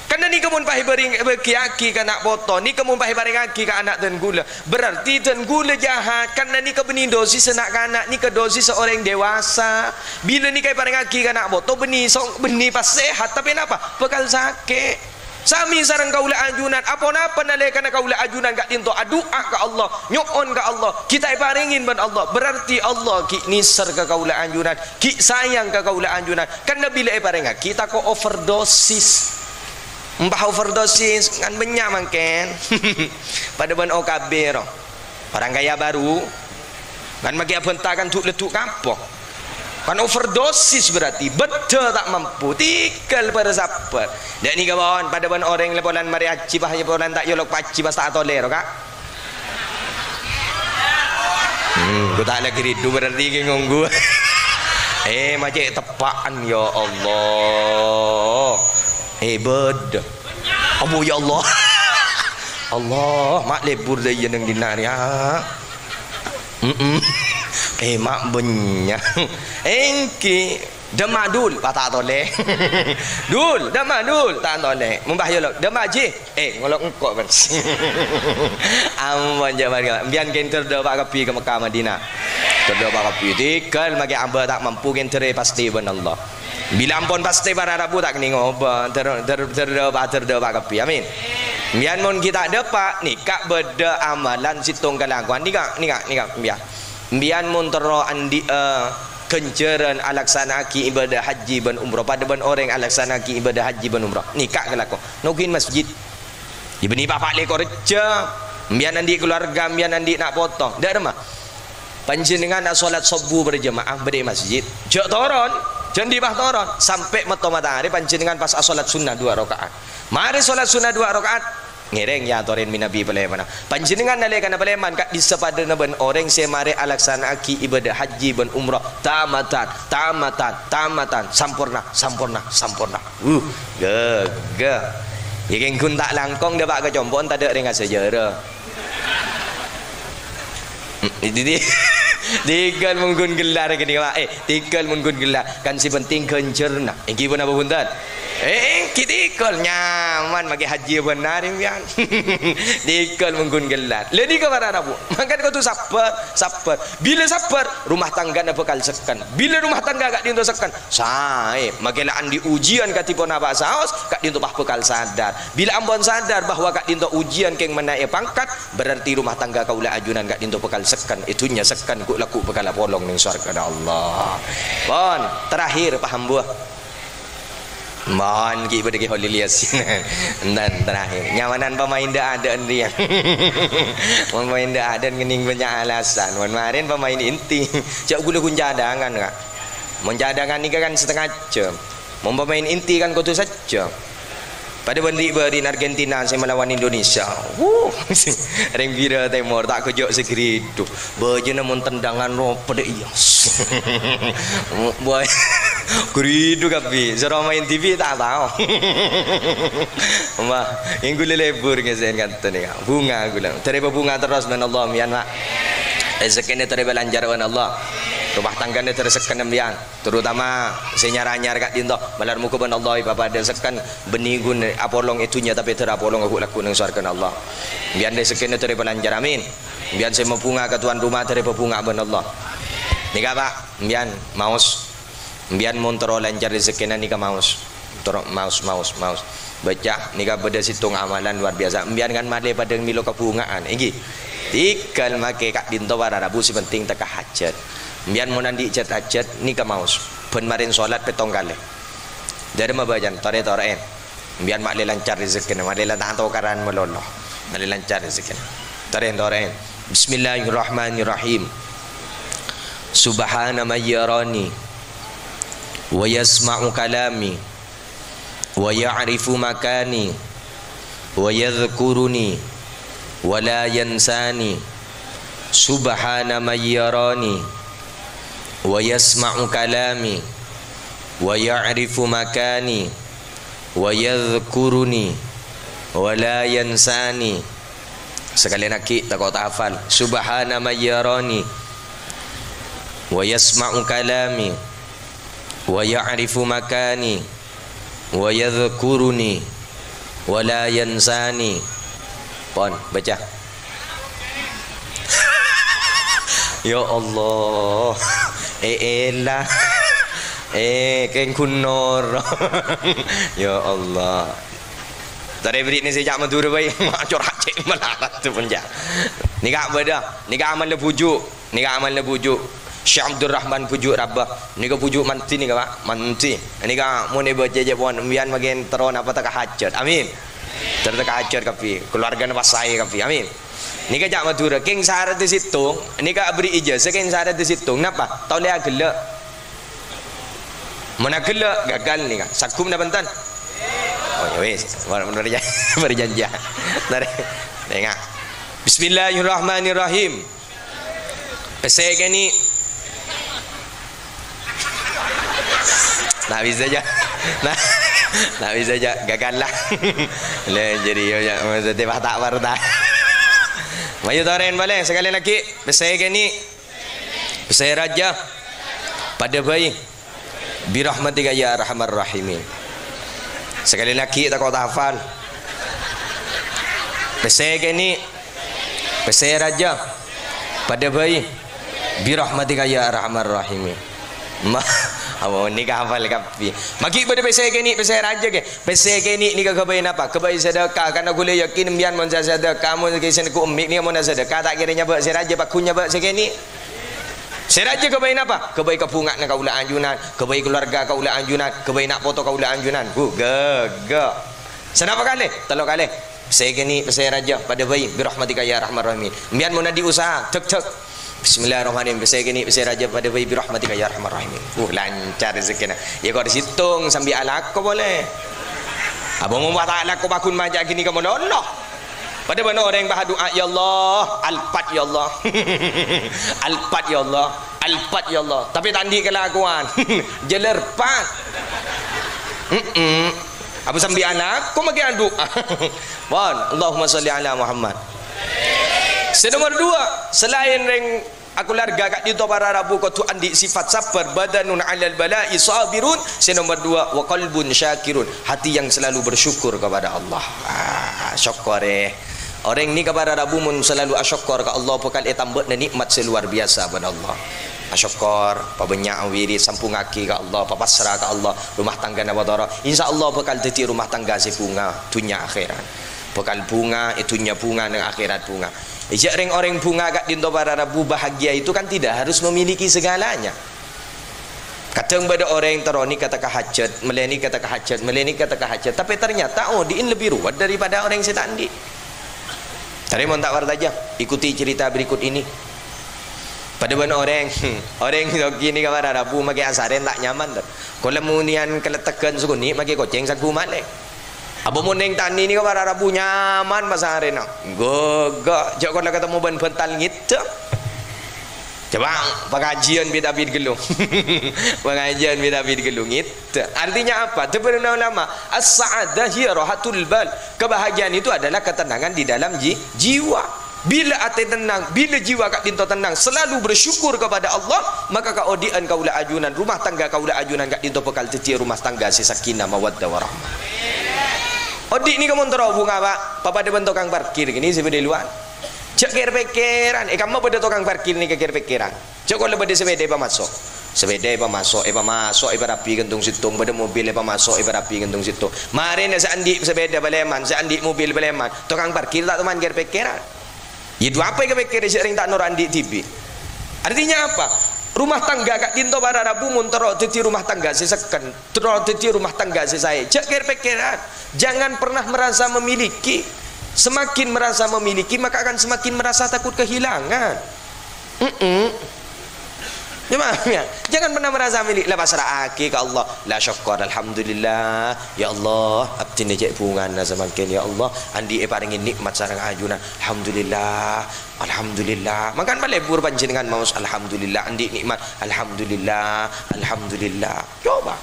Kan nèka mon pas èbârèng-, èbâghiyâghi ka ana' poto, nèka mon pas èparèngaghi ka ana' dân ghulâ, berarti dân ghulâ jahat. Kan nèka bânnè dosisa na'-kana', nèka dosisa orèng dewasa. Bilâ nèka èparèngaghi ka ana' poto, bânnè song-, bânnè pas sehat, tapè napa? Bhâkal sakè'. Samè sareng kaulâ ajunan, aponapa nalèkana kaulâ ajunan ka'dinto adu'a ka Allah, nyo'on ka Allah, ghi' ta' èparèngè bân Allah, berarti Allah ghi' nèsèr ka kaulâ ajunan, ghi' sayang ka kaulâ ajunan. Kan bilâ èparèngaghi tako' overdosis. Mon pas overdosis, kan bânnya' mangkèn. Padâ bân O K B, ro. Orang kaya baru. Kan makè abhânta kan du'-, leddhu' kampong. Kan overdosis berarti, beddhâ ta' mampu, tèghâl para sabbhâr. Dâ' nèka, pon, padâ bân orèng lè polana marè hajji, pas polana ta' èolok pajhi, pas ta' atolè ro, Ka'. Hmm, ghu ta' lagi ridu berarti ghi' ngongghu. Eh, ma' cè' teppa'an, ya Allah. Eh, beddhâ. Ampon, ya Allah. Allah, ma' lebur dâ' iyâ neng dinna' rèya. Mm-mm. Eh, ma' bânnya'. Èngghi. Dâmma, Dul, pas ta' atolè. Dul, dâmma, Dul, ta' atolè. Mon pas èolok, dâmma, Ji. Eh, ngolok engko', Bang. Ampon, jâ' marèna. Bi'en kèng tèr dâpa' kabbhi ka Mekkah Madinah. Tèr dâpa' kabbhi. Tèghâl makè abâ' ta' mampu kèng tèrè pastè bân Allah. Bilâ ampon pastè para rabu ta' kennèng obâ. Tèr, tèr, tèr dâpa', tèr dâpa' kabbhi. Amin. Bi'en mon ghi' ta' dâpa', nèka bâdâ amalan sèttong kalakowan. Nèka, nèka, nèka, bi'en. Bi'en mon terro andi'â ghânjhârân alaksana'aghi ibâdâ hajji bân umroh, padâ bân orèng alaksana'aghi ibâdâ hajji bân umroh. Nèka kalako. Noghin masjid. Yâ bânnè pa' lèkor jhâm. Bi'en andi' kalowarga, bi'en andi' na' poto. Dâ' remma. Panjhennengngan asholat sobbhu berjamaah bâdâ è masjid. Jhâ' toron. Jhâ' andi' pas toron. Sampè' metto matarè panjhennengngan pas asholat sunnah duwâ' raka'at. Marè sholat sunnah duwâ' raka'at. Ngèrèng èyatorè manabi palèmanna. Panjhennengngan nalèkana palèman ka'dissa' padâna bân orèng sè marè alaksana'aghi ibâdâ hajji bân umroh. Tamatan, tamatan, tamatan. Samporna, samporna, samporna. Uh, ghâghâ. Yâ kèng ghun ta' langkong dâpa' ka compo'na tadâ' rèng asajârâ. Di-, di-, tèghâl mon ghun ghellâr kènè, Pak. Eh, tèghâl mon ghun ghellâr. Kan sè pentèng ghânjhârna. Èngghi ponapa bhunten? Eh, èngghi tèghâl. Nyaman makè hajji bhender, yâ, bi'en. Tèghâl mon ghun ghellâr. Lha nèka para rabu. Mangkana kodhu sabbhâr, sabbhâr. Bilâ sabbhâr, rumah tanggana bhâkal sekken. Bilâ rumah tangga ka'dinto sekken, saè, makè la andi' ujian kadhi ponapa saos, ka'dinto pas bhâkal sadar. Bilâ ampon sadar bahwa ka'dinto ujian kèng manaè pangkat, berarti rumah tangga kaulâ ajunan ka'dinto bhâkal sekken, è dhunnya sekken, ghu'-lagghu' bhâkal apolong neng sowarghâna Allah. Pon, terakhir, paham, Bu? Mon ghi' bâdâ Ki Kholil Yasin. Enten terakhir. Nyamanan pemain dâ'-adâ'ân rèya. Mon pemain dâ'-adâ'ân kennèng bânnya' alasan. Mon marèn pemain inti. Jhâ' ghulâ ghun cadangan, Ka'. Mon cadangan nèka kan setengah jam. Mon pemain inti kan kodhu sajjhâm. Padâ bân ri'-bâri'na Argentina sè malawan Indonesia. Wuh, rèng bira tèmor ta' ghâjâ' sè ghâridhu. Bâjâna mon tendangan ropa dâ' iyâ. Bâi, ghâridhu kabbhi. Soro maèn T V ta' tao. Wah, èngghu lebur ngèsèn kanto nèka. Bhunga ghulâ. Tarè bhunga terros bân Allah, bi'en, Pak. Rezekkèna tarè lancar bân Allah. Rumah tanggana tarè sekken, bi'en. Terutama sè nyar-anyar ka'dinto, malar moghâ bân Allah èpapadâ sekken, bânnè ghun apolong è dhunnya, tapè dâr apolong ghu'-lagghu' neng sowarghâna Allah. Bi'en rezekkèna tarè palancar, amin. Bi'en sè mabhunga ka tuan rumah tarè pabhunga bân Allah. Nèka, Pak, bi'en maos. Bi'en mon terro lancar rezekkèna nèka maos. Terro maos, maos, maos. Bâca, nèka bâdâ sèttong amalan luar biasa. Bi'en kan malè padâ mèlo kabhunga'an, èngghi. Tèghâl makè ka'dinto para rabu sè pentèng tekka hajât. Bi'en mon andi' jhât-hajât, nèka maos. Bân marèn solat pèttong kalè. Dâri mabâjâna, torè-torè'è. Bi'en malè lancar rezekkèna, malè la ta' tokaran malolo. Malè lancar rezekkèna. Torè, torè. Bismillahirrahmanirrahim. Subhana man yarani wa yasma'u kalami. Wa ya'rifu makani, wa yadhkuruni, wa la yansani. Subhana man yarani, wa yasma'u kalami, wa ya'rifu makani, wa yadhkuruni, wa la yansani. Sakalèyan aghi', tako' ta' hafal. Subhana man yarani, wa yasma'u kalami, wa ya'rifu makani, wa yadhkuruni, wa la yansani. Pon, bâca. Ya Allah. Eh, ella. Eh, kèng ghun noro'. Ya Allah. Tarè bâri'na sè ca' Madhurâ bhâi. Corak cè' malarat tu pon, ca'. Nèka bâdâ. Nèka amalla bhuju'. Nèka amalla bhuju' Syekh Abdurrahman Bhuju' Raba. Nèka bhuju' mandhi nèka, Pak. Mandhi. Nèka mon èbâca jâ' pon, bi'en makè terro napa tekka hajât. Amin. Terro tekka hajât kabbhi. Kalowarghâna pas saè kabbhi. Amin. Nèka ca' Madhurâ. Kèng saradda sèttong. Nèka abherri' ijazah kèng saradda sèttong. Napa? Tao lè aghellâ'. Mon aghellâ', gagal nèka. Saghum napa enten? Oh, ya wis. Mon, mon parjân-, parjânjiyân. Tarè-, tènga'. Bismillahirrahmanirrahim. Pèssè kènè'. Ta' bisa jâ. Nah, ta' bisa jâ. Gagal la. Lè, jârèya, ya, maksudnya, wah, ta' parlo. Mayu torèn polè, sekali lagi. Pèssè kènè'. Pèssè rajâ. Padâ bhâi. Birahmatika ya arhamar rahimin. Sekali lagi, tako' ta' hafal. Pèssè kènè'. Pèssè rajâ. Padâ bhâi. Birahmatika ya arhamar rahimin. Ma-, apa nèka hafal kabbhi. Maghi' bâdâ pèssè kènè', pèssè rajâ kè. Pèssè kènè' nèka ghâbây napa? Ghâbây sadâkah. Karna ghulâ yakin bi'en mon sadâkah, mon kèsèn ku emmik nèka mon sadâkah, ta' kèra nyabâ' sè rajâ, pagghun nyabâ' sè kènè'. Sè rajâ ghâbây napa? Ghâbây kabhunga'anna kaulâ ajunan, ghâbây kaluwarga kaulâ ajunan, ghâbây na' poto kaulâ ajunan. Hu, ghâghâ. Sanapa kalè? Tello' kalè. Pèssè kènè', pèssè rajâ, padâ bhâi, birahmatika ya arhamar rahimin. Bi'en mon andi' usaha, dhâk-dhâk. Bismillahirrahmanirrahim. Pèssè kènè', pèssè rajâ, padâ bhâi, birahmatika ya arhamar rahimin. Uh, lancar rejhekkèna. Ya, kor sèttong sambi alako polè. Apa mon ta' alako pagghun maca' ghânèka malolo. Padâ bân orèng bâ' adu'a, "Ya Allah, Alphard, ya Allah." "Alphard, ya Allah. Alphard, ya Allah." Tapè ta' andi' kalakowan. Jhâlâr pat. Mm-mm. Apa sambi alako maghi adu'a. Pon, Allahumma shalli ala Muhammad. Sè nomor dua, selain rèng Kaluwarga ka'dinto para rabu kodhu andi' sifat sabbhâr, badanun 'alal bala'i shabirun. Sè nomor dua, wa qalbun syakirun, hati yang selalu bersyukur kepada Allah. Ah, sokkorè. Orèng nèka para rabu mon selalu asokkor ka Allah, bhâkal ètambâ'âna nè'mat sè luar biasa bân Allah. Asokkor, pabânnya' awirid, sambhungngaghi ka Allah, papasra ka Allah, rumah tanggana potoro. Insya Allah bhâkal dhâddhi rumah tangga sè bhunga, dhunnya akhèrat. Bhâkal bhunga, è dhunnya bhunga, neng akhèrat bhunga. Jhâ' rèng-orèng bhunga ka'dinto para rabu bahagia itu kan tidak harus memiliki segalanya. Kadhâng bâdâ orèng terro nèka teka hajat, mellè nèka teka hajat, mellè nèka teka hajat, tapè ternyata odi'na lebbi ruwet daripada orèng sè ta' andi'. Tarèmon ta' parcajâ, ikuti cerita berikut ini. Padâ bân orèng, orèng soghi nèka para rabu makè asarèn ta' nyaman, to. Kolè monèyan kaletteghân sakonè' makè kocèng sagghu malè. Apa mon neng tanè nèka para rabu nyaman pasarèna. Ghâghâ, jhâ' kor la katemmo bân bântal ngèdhâ. Coba, pangajiân bit-abit ghâllu. Pangajiân bit-abit ghâllu ngèdhâ. Artinya apa? Dhâbuna ulama, "As-sa'adah hiya rahatul bal." Kebahagiaan itu adalah ketenangan di dalam ji-, jiwa. Bilâ atè tennang, bilâ jiwa ka'dinto tennang, selalu bersyukur kepada Allah, maka kaodi'ân kaulâ ajunan, rumah tangga kaulâ ajunan ka'dinto bhâkal dhâddhiyâ rumah tangga sè sakinah, mawaddah, warahmah. Odi' nèka mon terro bhunga, Pak, papadâ bân tokang parkir kènè' sè bâdâ è lowar. Jhâ' kèr-pèkkèran, è kamma bâdâ tokang parkir nèka kèr-pèkkèran. Jhâ' kor la bâdâ sepèda èpamaso'. Sepèda èpamaso', èpamaso', èparabi ghântung sèttong, bâdâ mobil èpamaso', èparabi ghântung sèttong. Marèna sè andi' sepèda palèman, sè andi' mobil palèman, tokang parkir ta' toman kèr-pèkkèran. Yâ, dhu apa èkapèkkèrè sè rèng ta' noro' andi' dhibi'? Artinya apa? Rumah tangga ka'dinto para rabu mon terro dhâddhi rumah tangga sè sekken, terro dhâddhi rumah tangga sè saè. Jhâ' kèr-pèkkèran. Jangan pernah merasa memiliki. Semakin merasa memiliki, maka akan semakin merasa takut kehilangan. Mm-mm. Ya, paham, ya? Jangan pernah merasa milik. La, pasra'aghi ka Allah. La, sokkor, alhamdulillah. Ya Allah, abdhina cè' bhungana samangkèn, ya Allah. Andi' èparèngè nè'mat sareng ajunan. Alhamdulillah. Alhamdulillah. Mangkana palebur panjhennengngan maos alhamdulillah. Andi' nè'mat. Alhamdulillah. Alhamdulillah. Coba.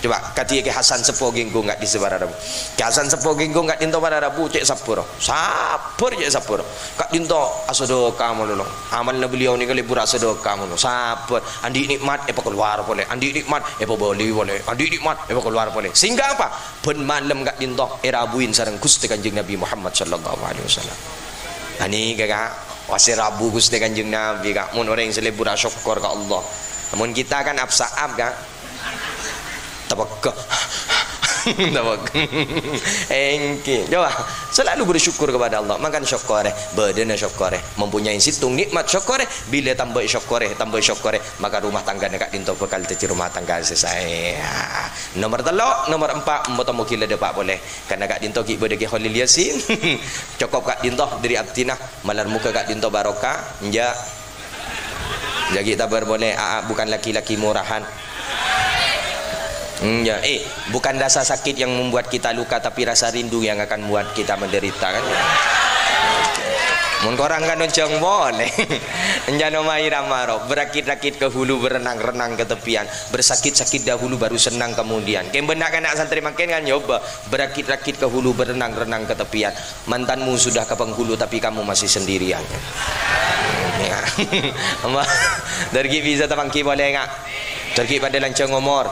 Coba, kadhi Kè Hasan Seppo Genggong ka'dissa para rabu. Kè Hasan Seppo Genggong ka'dinto para rabu, cè' sabbhâr. Sabbhâr, cè' sabbhâr. Ka'dinto asadhâka malolo. Amalna beliau nèka lebur asadhâka malolo. Sabbhâr. Andi' nè'mat, èpakalowar polè. Andi' nè'mat, èpabâli polè. Andi' nè'mat, èpakalowar polè. Sehingga apa? Bân malem ka'dinto èrabuin sareng Ghustè Kanjeng Nabi Muhammad sallallahu alaihi wasallam. Ani, Ka', Ka'. Wa sè rabu Ghustè Kanjeng Nabi, Ka'. Mon orèng sè lebur asokkor ka Allah. Mon kita kan apsa'ap, Ka'. Tapegghâ. Tapegghâ. Èngghi. Coba, selalu bersyukur kepada Allah. Mangkana sokkorè, bâdâna sokkorè. Mempunyai sèttong nè'mat sokkorè, bilâ tambâi sokkorè, tambâi sokkorè, maka rumah tanggana ka'dinto bhâkal dhâddhi rumah tangga sè saè. Nomor tello', nomor empa', moto-moghi la dâpa' polè. Karna ka'dinto ghi' bâdâ Kè Kholil Yasin. Cokop ka'dinto dâri abdhina, malar moghâ ka'dinto barokah. Enjâ'. Jâ' ghi' tabâr polè, aa, bukan laki-laki murahan. Hmm, ya, eh, bukan rasa sakit yang membuat kita luka, tapi rasa rindu yang akan membuat kita menderita, kan? Mon korang kan onjhâng polè. Enjâ' no maèra maro, berakit-rakit ke hulu, berenang-renang ke tepian. Bersakit-sakit dahulu, baru senang kemudian. Kèng bân na'-kana' santrè mangkèn kan nyoba, berakit-rakit ke hulu, berenang-renang ke tepian. Mantanmu sudah ke penghulu, tapi kamu masih sendirian. Ya. Apa? Dâr ghi' bisa tapangghi polè, nga'? Dâr ghi' padâ lanjhâng omor.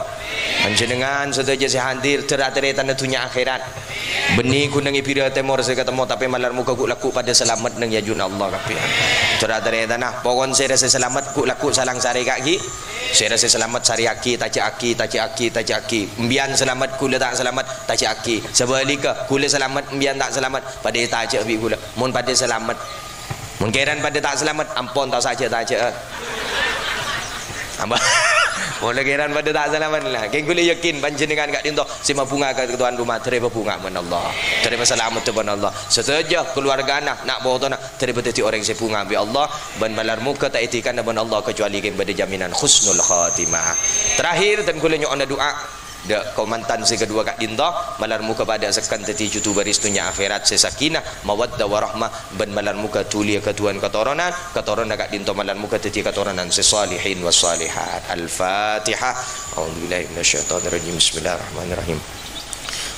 Panjhennengan sadhâjâ sè hadir, dâr-tarètanna dhunnya akhèrat. Bânnè ghun neng è bira tèmor sè katemmo, tapè malar moghâ ghu'-lagghu' padâ salamet neng è ajunanna Allah kabbhi. Dâr-tarètanna, pokon sèra sè salamet, ghu'-lagghu' salang sarè ka'aghi. Sèra sè salamet, sarèyaghi, tajâ'aghi, tajâ'aghi, tajâ'aghi. Embiyan salamet, ghulâ ta' salamet, tajâ'aghi. Sabhâligghâ, ghulâ salamet, embiyan ta' salamet, padâ ètajâ'â bi' ghulâ. Mon padâ salamet, mon kèran padâ ta' salamet, ampon ta' sajâ-tajâ'â. Apa? Mon kèran padâ ta' salamet la. Kèng ghulâ yakin panjhennengan ka'dinto sè mabhunga ka tuan rumah, dâri pabhunga bân Allah. Dâri pasalamedda bân Allah. Sadhâjâ kaluwargana, na' potona, dâri padâddhi orèng sè bhunga bi' Allah, bân malar moghâ ta' èdikana bân Allah kacuali kèng bâdâ jaminan husnul khatimah. Terakhir, dân ghulâ nyo'ona du'a. Dâ' kamantan sè kaduwâ ka'dinto, malar moghâ padâ sekkan dâddhi jhudhu bâris dhunnya akhèrat sè sakinah, mawaddah warahmah, bân malar moghâ dhuliyâ ghâdhuwân katoronan, katoronna ka'dinto malar moghâ dâddhi katoronan sè shalihin wa shalihat. Al-Fatihah. A'udzubillahi minasyaitonirrajim. Bismillahirrahmanirrahim.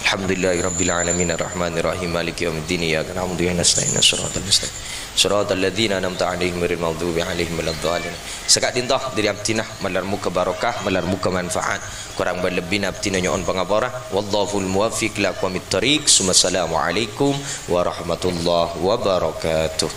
Alhamdulillahirabbil alamin, arrahmanirrahim, maliki yaumiddin, iyyaka na'budu wa iyyaka nasta'in, shiratal mustaqim, shiratal ladzina an'amta 'alaihim, ghairil maghdubi 'alaihim waladdallin. Saka'dinto dâri abdhina, malar moghâ barokah, malar moghâ manfaat. Korang bân lebbina abdhina nyo'on pangapora. Wallahul muwaffiq ila aqwamit thariq. Summassalamualaikum warahmatullahi wabarakatuh.